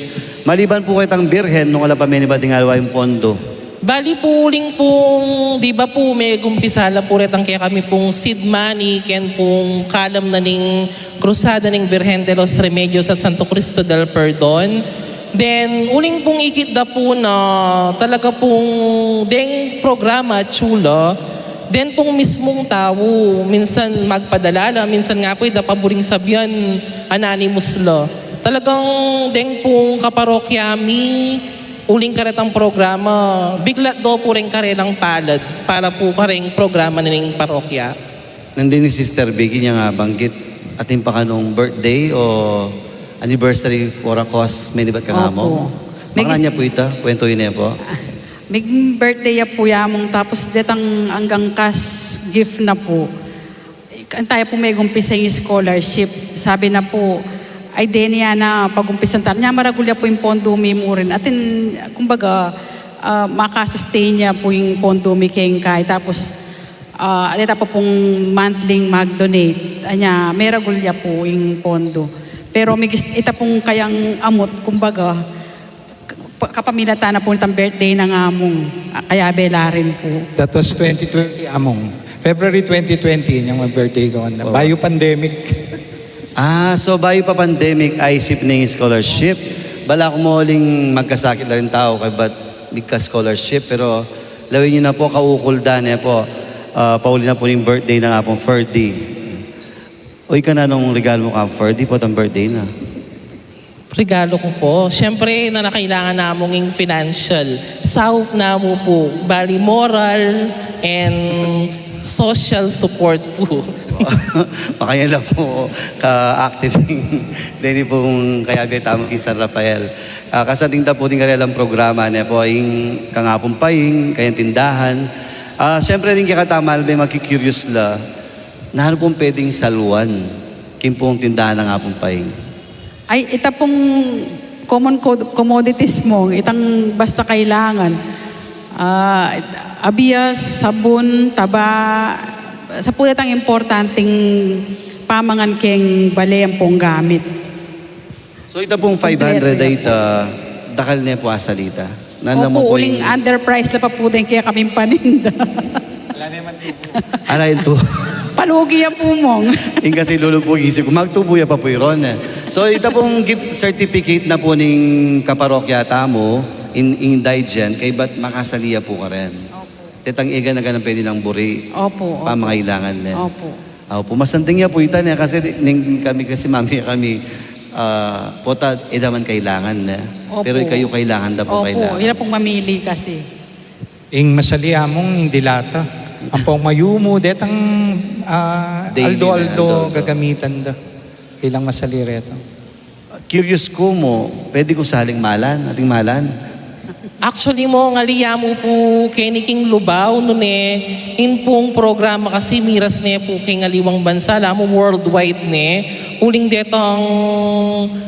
Maliban po ketang Birhen, nung ala pa menibat ding aliwa yung pondo. Bali po, uling pong, di ba po, megumpisa la po retang kekami pong seed money, ken pong kalam na ning Krusada ning Birhen de los Remedios at Santo Cristo del Perdon. Then, uling pong ikit da po na talaga pong deng programa, chula, then pong mismong tau, minsan magpadala la, minsan nga po, ida pa buring sabian, anonymous la. Talagang deng pong kaparokya mi, uling karetang programa, biglat do po reng karelang palad para po kareng programa na ning parokya. Nandin ni Sister Vicky, nya nga banggit, atin pa kanung birthday o anniversary for a cause, menibat kang among? Opo. Makanya po ita, kwento yun eh po. Mig birthday ya po yamong, tapos detang anggang cash gift na po. Antaya po megumpisa yung scholarship. Sabi na po, ay, deni ya na pagumpisan ta. Nya maragul ya po yung pondo mi murin. Atin, kumbaga, ah, makasustain ya po yung pondo mi keng kay. Tapos, ah, aleta pa pong monthly mag-donate. Anya, meragul ya po yung pondo. Pero migis-, ita pong kayang amut, kumbaga, pa-, kapamilatan na po nitang birthday ng among, ah, kaya bela rin po. That was twenty twenty, among. February twenty twenty, yung birthday ko. Oo. Bayu pandemic. Ah, so bayu pa pandemic, aisip ning scholarship. Bala ku muling magkasakit la ring tau, kaybat migka-scholarship, pero lawen yu na po, kaukul da ne po, ah, pauli na po ning birthday ng Apung Ferdy. Uy, kananung regalo mu kang Ferdy, potang birthday na? Regalo ku po, siyempre, na, na kailangan namu ing financial. Saup namu po, bali moral and social support po. Makanya na po, ka-active deni pong kayabe tamu king San Rafael. Ah, kasanting ta po ding karelang programa, ne po, ing kang Apung Paing, kayang tindahan. Ah, siyempre, ring kekatamu, magki-curious la, nanu pong pwedeng saluan king pong tindahan ng Apung Paing? Ay, ita pong common co-, commodities mu, itang basta kailangan. Ah, abias, sabun, taba, sa pu detang importanteng pamangan keng bale ampong gamit. So, ita pong five hundred ay ita, dakal ne po asalita. Nanu mu po, uling underprice la pa po deng kekaming paninda. Ala, ing tu-, palugi ya po, Mong. Ing kasi lulu po, isip ku, magtubu ya pa po iron, eh. So, ita pong gift certificate na po ning kaparokya tamu, in, indigent, kaybat makasali ya po karin. Opo. Detang e gana-gana pwede nang buri. Opo, opo. Pamangailangan ne. Opo. Opo, masanting ya po ita ne, kasi ning kami kasi, mami, kami, ah, pota, e da man kailangan ne. Opo. Pero ikayu kailangan da po. Opo, kailangan. Ira pong mamili kasi. Ing masali, among, ing dilata. Ampong mayumu, detang, ah, daily na, aldo-aldo, aldo-aldo gagamitan da. Ilang masali reta. Curious ku mu, pwede ku saling malan, ating malan? Actually, Mong, ali ya mu po keni king Lubao, nune, ing pong programa kasi miras ne po keng aliwang bansa, ala mu worldwide ne. Uling detang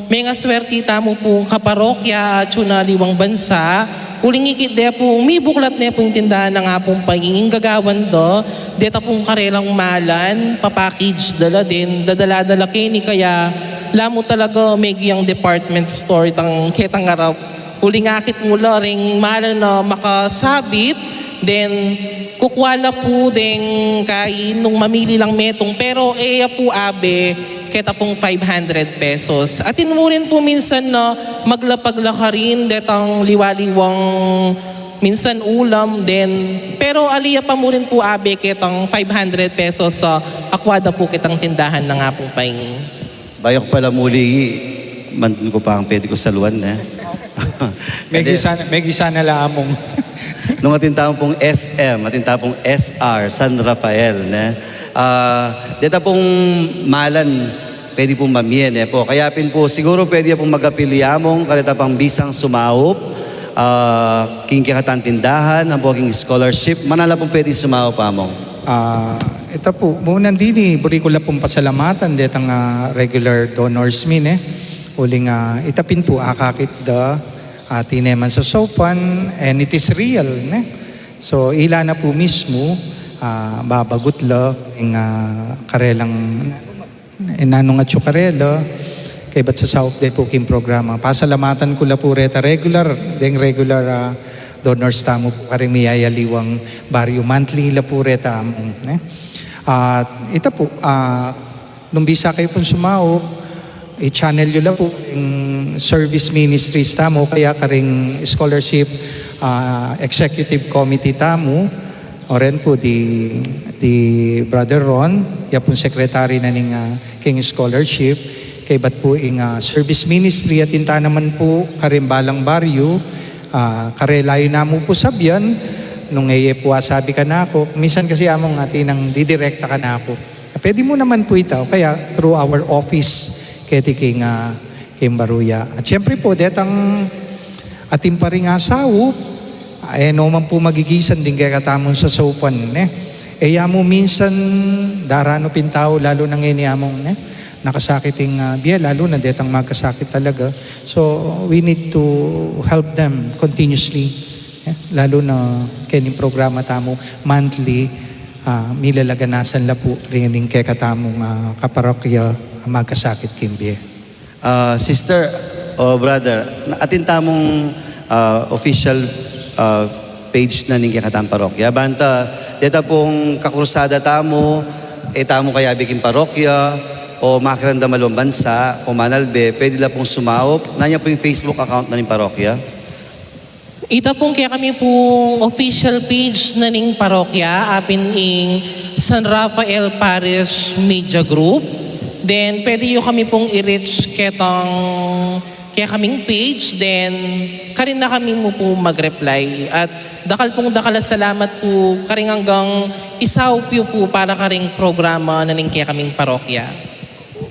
mengaswerte tamu pong kaparokya atyu na aliwang bansa, uling ikit de pong mibuklat ne pong tindahan ng Apung Paing, gagawan da, deta pong karelang malan, papackage da la, then dadala da la keni, kaya ala mu talaga megi yang department store itang ketang arap. Uling akit mu la ring malan a makasabit, then kukua la po deng kain nung mamili lang metung, pero e ya po abe keta pong five hundred pesos. Atin mu rin po minsan na maglapag la karin detang liwa-liwang minsan ulam, then, pero ali ya pa mu rin po abe ketang five hundred pesos a akua da po ketang tindahan ng Apung Paing. Bayu ku pala muli, mantun ku pa ing pwede ku saluan, eh. Megi sana, megi sana la, among. Nung atin tamu pung S M, atin tamu pung S R, San Rafael, ne? Ah, deta pung malan, pwede pung mamie, ne po? Kaya pin po, siguro pwede pung mag-apil ya, Among, kareta pang bisang sumaup, ah, king kekatang tindahan, ampo king scholarship, manala pung pwede sumaup, Among. Ah, ita pu, mu nandini, buri ku la pung pasalamatan detang, ah, regular donors mi, ne? Uling, ah, ita pin pu akakit da, ah, tine man sasaupan, and it is real, ne? So, ila na pu mismu, ah, babagut la ing, ah, karelang, eh, nanung atyu karela, kaybat sasaup de pu king programa. Pasalamatan ku la pu reta regular, deng regular, ah, donors tamu pu karing miyayaliwang baryu, monthly la pu reta, Among, ne? At ita pu, ah, nung bisa kayu pung sumaup, i-channel yu la pu ing service ministries tamu, kaya karing scholarship, ah, executive committee tamu, o ren pu di, di Brother Ron, ya pung secretary na ning, ah, king scholarship, kaybat pu ing, ah, service ministry, atin ta naman pu karing balang baryu, ah, karela yu namu pu sabian, nung e ye pu asabi kanaku, minsan kasi, Among, atin nang didirekta kanaku. Pwede mu naman pu ita, o kaya through our office, keti king, ah, king baruya. At siyempre pu, detang atin pa ring asaup, e no man pu magigisan ding kekatamung sasaupan, ne? E ya mu minsan daranu pin tau, lalu na ngeni, Among, ne? Nakasakit ing, ah, bie, lalu na detang magkasakit talaga. So, we need to help them continuously. Eh, lalu na kening programa tamu, monthly, ah, milalaganasan la pu ring kekatamung, ah, kaparokya a magkasakit king bie. Ah, sister o brother, na-, atin tamung, ah, official, ah, page na ning kekatamung parokya. Banta, deta pung kakrusada tamu, e tamu kayabe king parokya, o makiramdam a lung bansa, o manalbe, pwede la pung sumaup. Nanu ya pu ing Facebook account na ning parokya? Ita pung kekami pung official page na ning parokya, apin ing San Rafael Parish Media Group. Then, pwede yu kami pung i-reach ketang kekaming page. Then, karin na kami mu pu mag-reply. At dakal pung dakal a salamat pu karing anggang isaup yu pu para karing programa na ning kekaming parokya.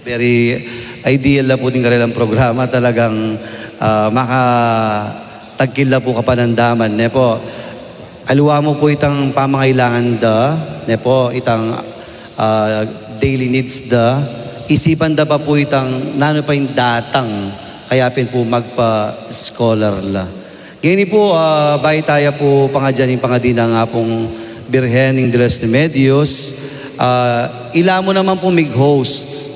Very ideal la pu ding karelang programa, talagang, ah, makatagkil la pu kapanandaman, ne po? Aliwa mu pu itang pamangailangan da, ne po, itang, ah, daily needs da, isipan da pa pu itang nanu pa ing datang, kaya pin pu magpa-scholar la. Ngeni pu, ah, bayu taya pu pangadian ing pangadi nang Apung Birhen ning de los Remedios, ah, ila mu naman pu mig-host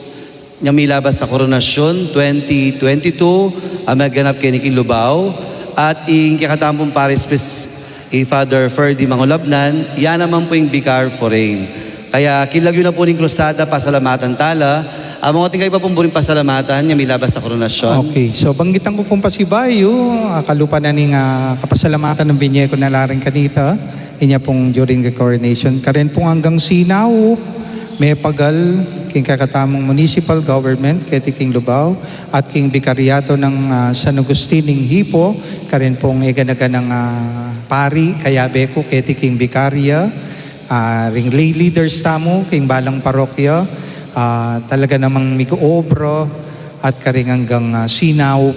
nya milabas a Koronasyun twenty twenty-two a meganap keni king Lubao, at ing kekatamung parish priest, i Father Ferdy Mangulabnan, ya naman pu ing Vicar Foreign. Kaya kilagyu na pu ning krusada, pasalamatan tala. Among, atin kayu pa pung buring pasalamatan nya milabas a Koronasyun? Okay, so banggitan ku pung pasibayu, ah, kalupa na ning, ah, kapasalamatan a binye ku na la rin kanita, inya pung during the coronation. Karin pung anggang sinaup, mepagal, king kekatamung municipal government, keti king Lubao, at king Bikaryato nang, ah, San Agustin ning Hipo, karin pung e gana-ganang, ah, pari, kayabe ku, keti king bikarya, ah, ring lay leaders tamu, king balang parokya, ah, talaga namang mig-obra, at karing anggang, ah, sinaup,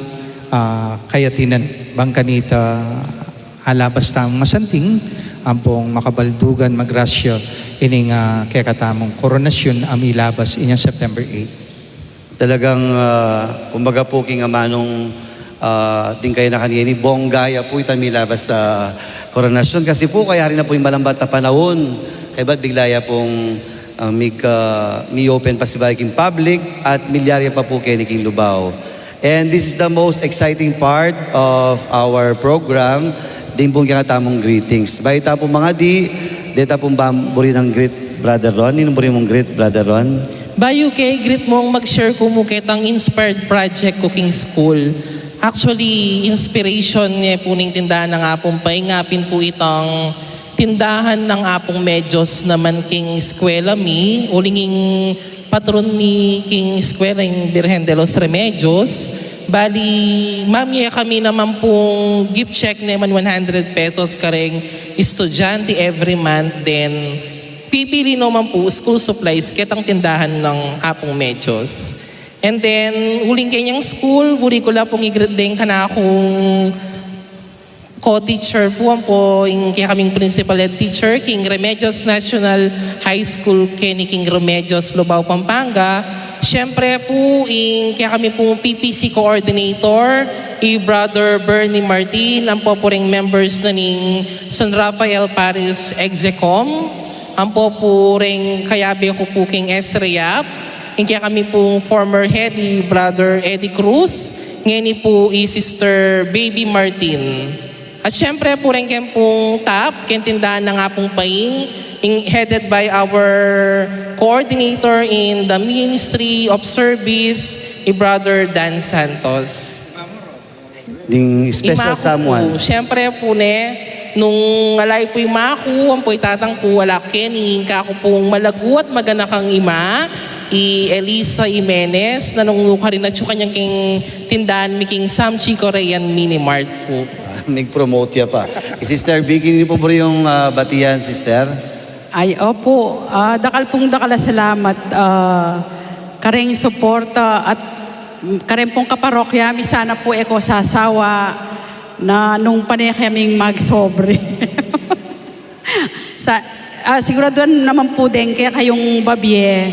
ah, kayatinan, bang kanita, alabas tamung masanting, ampong makabaldugan, magrasya, ining, ah, kekatamung koronasyun a milabas inyang September eight. Talagang, ah, kumbaga pu, king amanung, ah, ding kayanakan ngeni, bongga ya pu itang milabas a koronasyun. Kasi pu, kayari na pu ing malambat a panaun, kaybat bigla ya pung, ah, mig-, ah, mi-open pasibayu king public, at milyar ya pa pu keni king Lubao. And this is the most exciting part of our program, ding pung kekatamung greetings. Bayu ta pu mangadi, deta pung buri nang greet, Brother Ron. Ninung buri mung greet, Brother Ron? Bayu ke greet mu, mag-share ku mu ketang inspired project ku king school. Actually, inspiration ne pu ning tindahan nang Apung Pay, nya pin pu itang tindahan nang Apung Medyos naman king eskwela mi, uling ing patron mi king eskwela ing Birhen de los Remedios. Bali, ma'am, ye kami naman pung gift check naman one hundred pesos kareng estudyante every month. Then, pipili naman po school supplies, ketang tindahan ng Apong Medyos. And then, uling kenyang school, buri ku la pung i-greet deng kanakung co-teacher pu, ampo ing kekaming principal ed teacher king Remedios National High School keni king Remedios, Lubao, Pampanga. Siyempre pu, ing kekami pung P P C coordinator, i Brother Bernie Martin, ampo pu reng members na ning San Rafael Parish Execom, ampo pu reng kayabe ku pu king S R E A P, ing kekami pung former head, i Brother Eddie Cruz, ngeni pu i Sister Baby Martin. At siyempre pu reng keng pung TAP, keng tindahan ng Apung Paing, ing headed by our coordinator in the Ministry of Service, i Brother Dan Santos. Ding special Ima ku someone. Pu, siyempre pu ne, nung alay pu ima ku, ampo i tatang ku, ala keni, ing kaku pung malagu at maganakang ima, i Elisa Jimenez, na nung nukarin atyu kanyang king tindahan mi king Sam Chico Rayan Mini Mart pu. Ah, mig-promote ya pa. I Sister Vicky, ninu pu buri yung, ah, batian, Sister? Ay, opo. Ah, dakal pung dakal a salamat, ah, kareng suporta at kareng pung kaparokya mi, sana pu e ko sasawa na nung pane kaming magsobre. Sa, ah, siguraduan naman pu deng kekayung babie,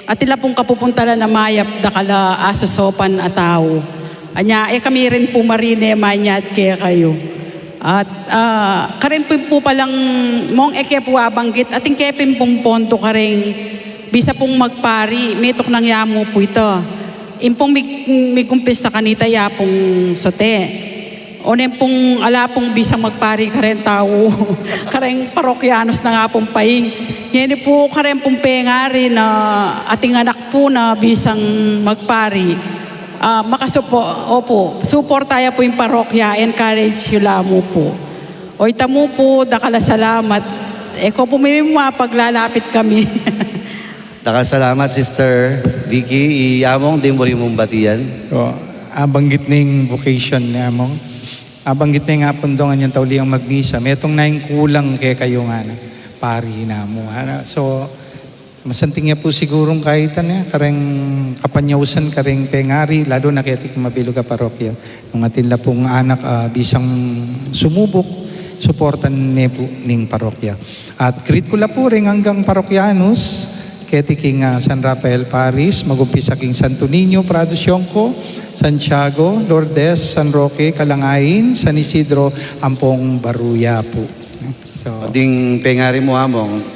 atin la pung kapupuntalan a mayap dakal a asosopan a tau. Anya, e kami rin pu marine manyad kekayu. At, ah, karen pin pu palang mong e ke pu abanggit, atin ke pin pung pondo kareng bisa pung magpari, metung nang yamu pu ita. Ing pung mig-, migumpisa kanita ya pung sote. Onen pung ala pung bisang magpari karen tau, kareng parokyanos nang Apung Paing. Ngeni pu karen pung pengari na ating anak pu na bisang magpari. Ah, makasupo-, opo, suporta ya pu ing parokya, encourage yu la mu pu. O ita mu pu, dakal a salamat. E ko pu mimimua paglalapit kami. Dakal a salamat, Sister Vicky. I Among, deng buri mung batian. O, abanggit ning vocation ni Among. Abanggit ning apundong anyang tauliang magmisa. Metung na ing kulang kekayu ngana, pari namu, ngana. So, masanting ya pu sigurung kaitan ya, kareng kapanyausan, kareng pengari, lalu na keti king mabilug a parokya. Nung atin la pung anak, ah, bisang sumubuk, suportan ne pu ning parokya. At greet ku la pu reng anggang parokyanos, keti king, ah, San Rafael Parish, magumpisa king Santo Niño, Prado, Siongco, Santiago, Lourdes, San Roque, Calangain, San Isidro, ampong Baruya pu. So, ding pengari mu, Among,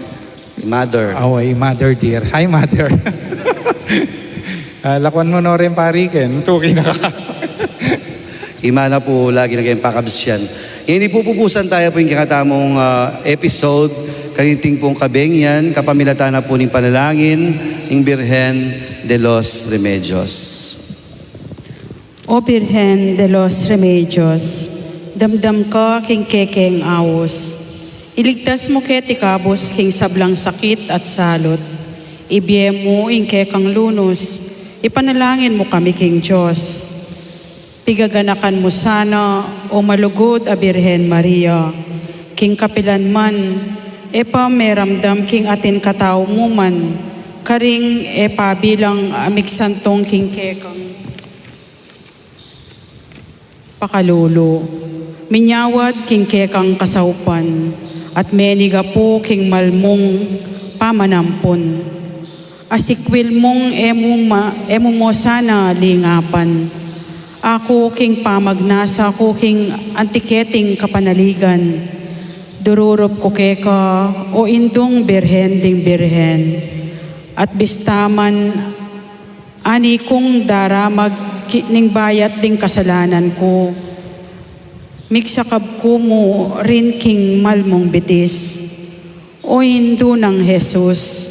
i Mother. Awa, i Mother dear. Hi, Mother. Ah, lakuan mu no rin pari ken, tuki na ka. Ima na pu, lagi na keng pakabsian. Ini pupupusan taya pu ing kekatamung, ah, episode, kaniting pung kabengyan, kapamilatan na pu ning panalangin ning Birhen de los Remedios. O Birhen de los Remedios, damdam ka king kekeng aus. Iligtas mu keti kabus king sablang sakit at salut. Ibie mu ing kekang lunus, ipanalangin mu kami king Dios. Pigaganakan mu sana, O malugud a Birhen Maria, king kapilan man, e pa meramdam king atin katau mu man, karing e pa bilang a migsantung king kekang pakalulu, minyawad king kekang kasaupan, at menigapu king malmung pamanampun. Asikwil mung e mu ma-, e mu mu sana lingapan. Aku king pamagnasa ku king anti keting kapanaligan. Dururup ku keka, O Indung Birhen ding Birhen. At bista man ani kung daramag ki-, ning bayat ding kasalanan ku, migsakab ku mu rin king malmung bitis. O Indu nang Jesus,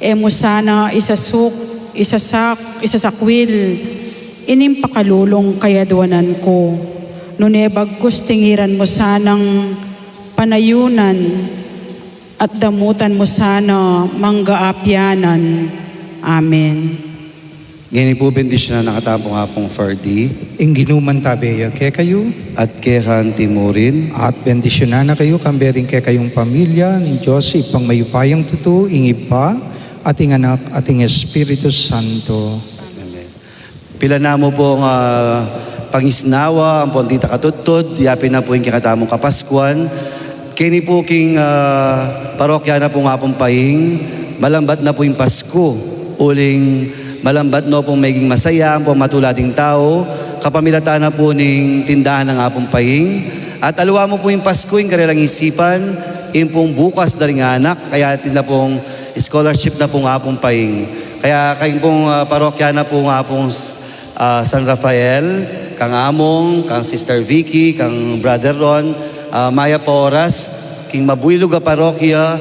e mu sana isasuk-, isasak-, isasakwil ining pakalulung kayadwanan ku. Nune bagkus tingiran mu sanang panayunan at damutan mu sana mangga apianan. Amen. Ngeni pu, bendisyunan na katamu pung Apung Ferdy. Ing Ginu mantabe ya kekayu. At keka antimurin. At bendisyunan na kayu, kambe ring kekayung pamilya, ning Dios Ibpang mayupayang tutu, ing Ibpa, at ing Anak, at ing Espiritu Santo. Amen. Pilan na mu pung, ah, pangisnawa, ampong ditak a tudtud, yapin na pu ing kekatamung Kapaskuan. Keni pu king, ah, parokya na pung Apung Paing, malambat na pu ing Pasku, uling malambat no pung meging masaya ampong matula ding tau, kapamilatan na pu ning tindahan nang Apung Paing. At aliwa mu pu ing Pasku, ing karelang isipan, ing pung bukas da ring anak, kaya atin na pung scholarship na pung Apung Paing. Kaya kayong pung, ah, parokya na pung Apung s-, ah, San Rafael, kang Among, kang Sister Vicky, kang Brother Ron, ah, mayap a oras, king mabuylug a parokya,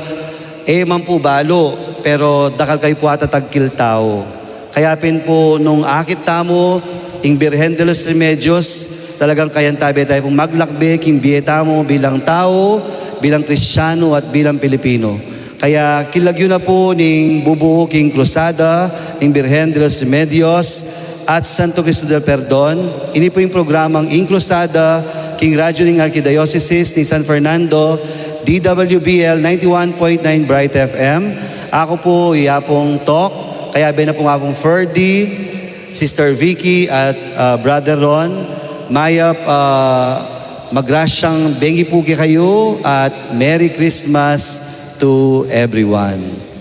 e man pu balu, pero dakal kayu pu ata tagkil tau. Kaya pin pu nung akit tamu ing Birhen de los Remedios, talagang kayantabe tayu pung maglakbe king bie tamu bilang tau, bilang Kristiyanu at bilang Pilipino. Kaya kilagyu na pu ning bubu king Krusada ning Birhen de los Remedios at Santo Cristo del Perdon. Ini pu ing programang Ing Krusada king radyu ning Arkidiosesis ning San Fernando, D W B L ninety-one point nine Bright F M. Aku pu i Apung Tok, kayabe na pung Apung Ferdy, Sister Vicky at, ah, Brother Ron. Mayap, ah, magrasyang bengi pu kekayu at Merry Christmas to everyone.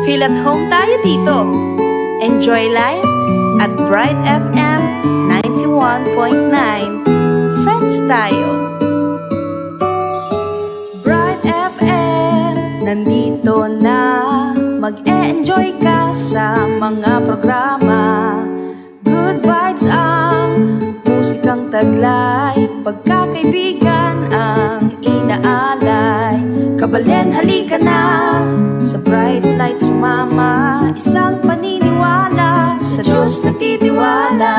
Feel at home tayo dito. Enjoy life at Bright F M ninety-one point nine. Friends tayo. Bright F M, nandito na. Mag-e-enjoy ka sa mga programa. Good vibes ang musikang taglay, pagkakaibigan ang inaalay. Kabalen, halika na sa Bright Light sumama, isang paniniwala sa Diyos nagtitiwala.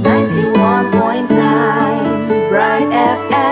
Ninety-one point nine Bright F M.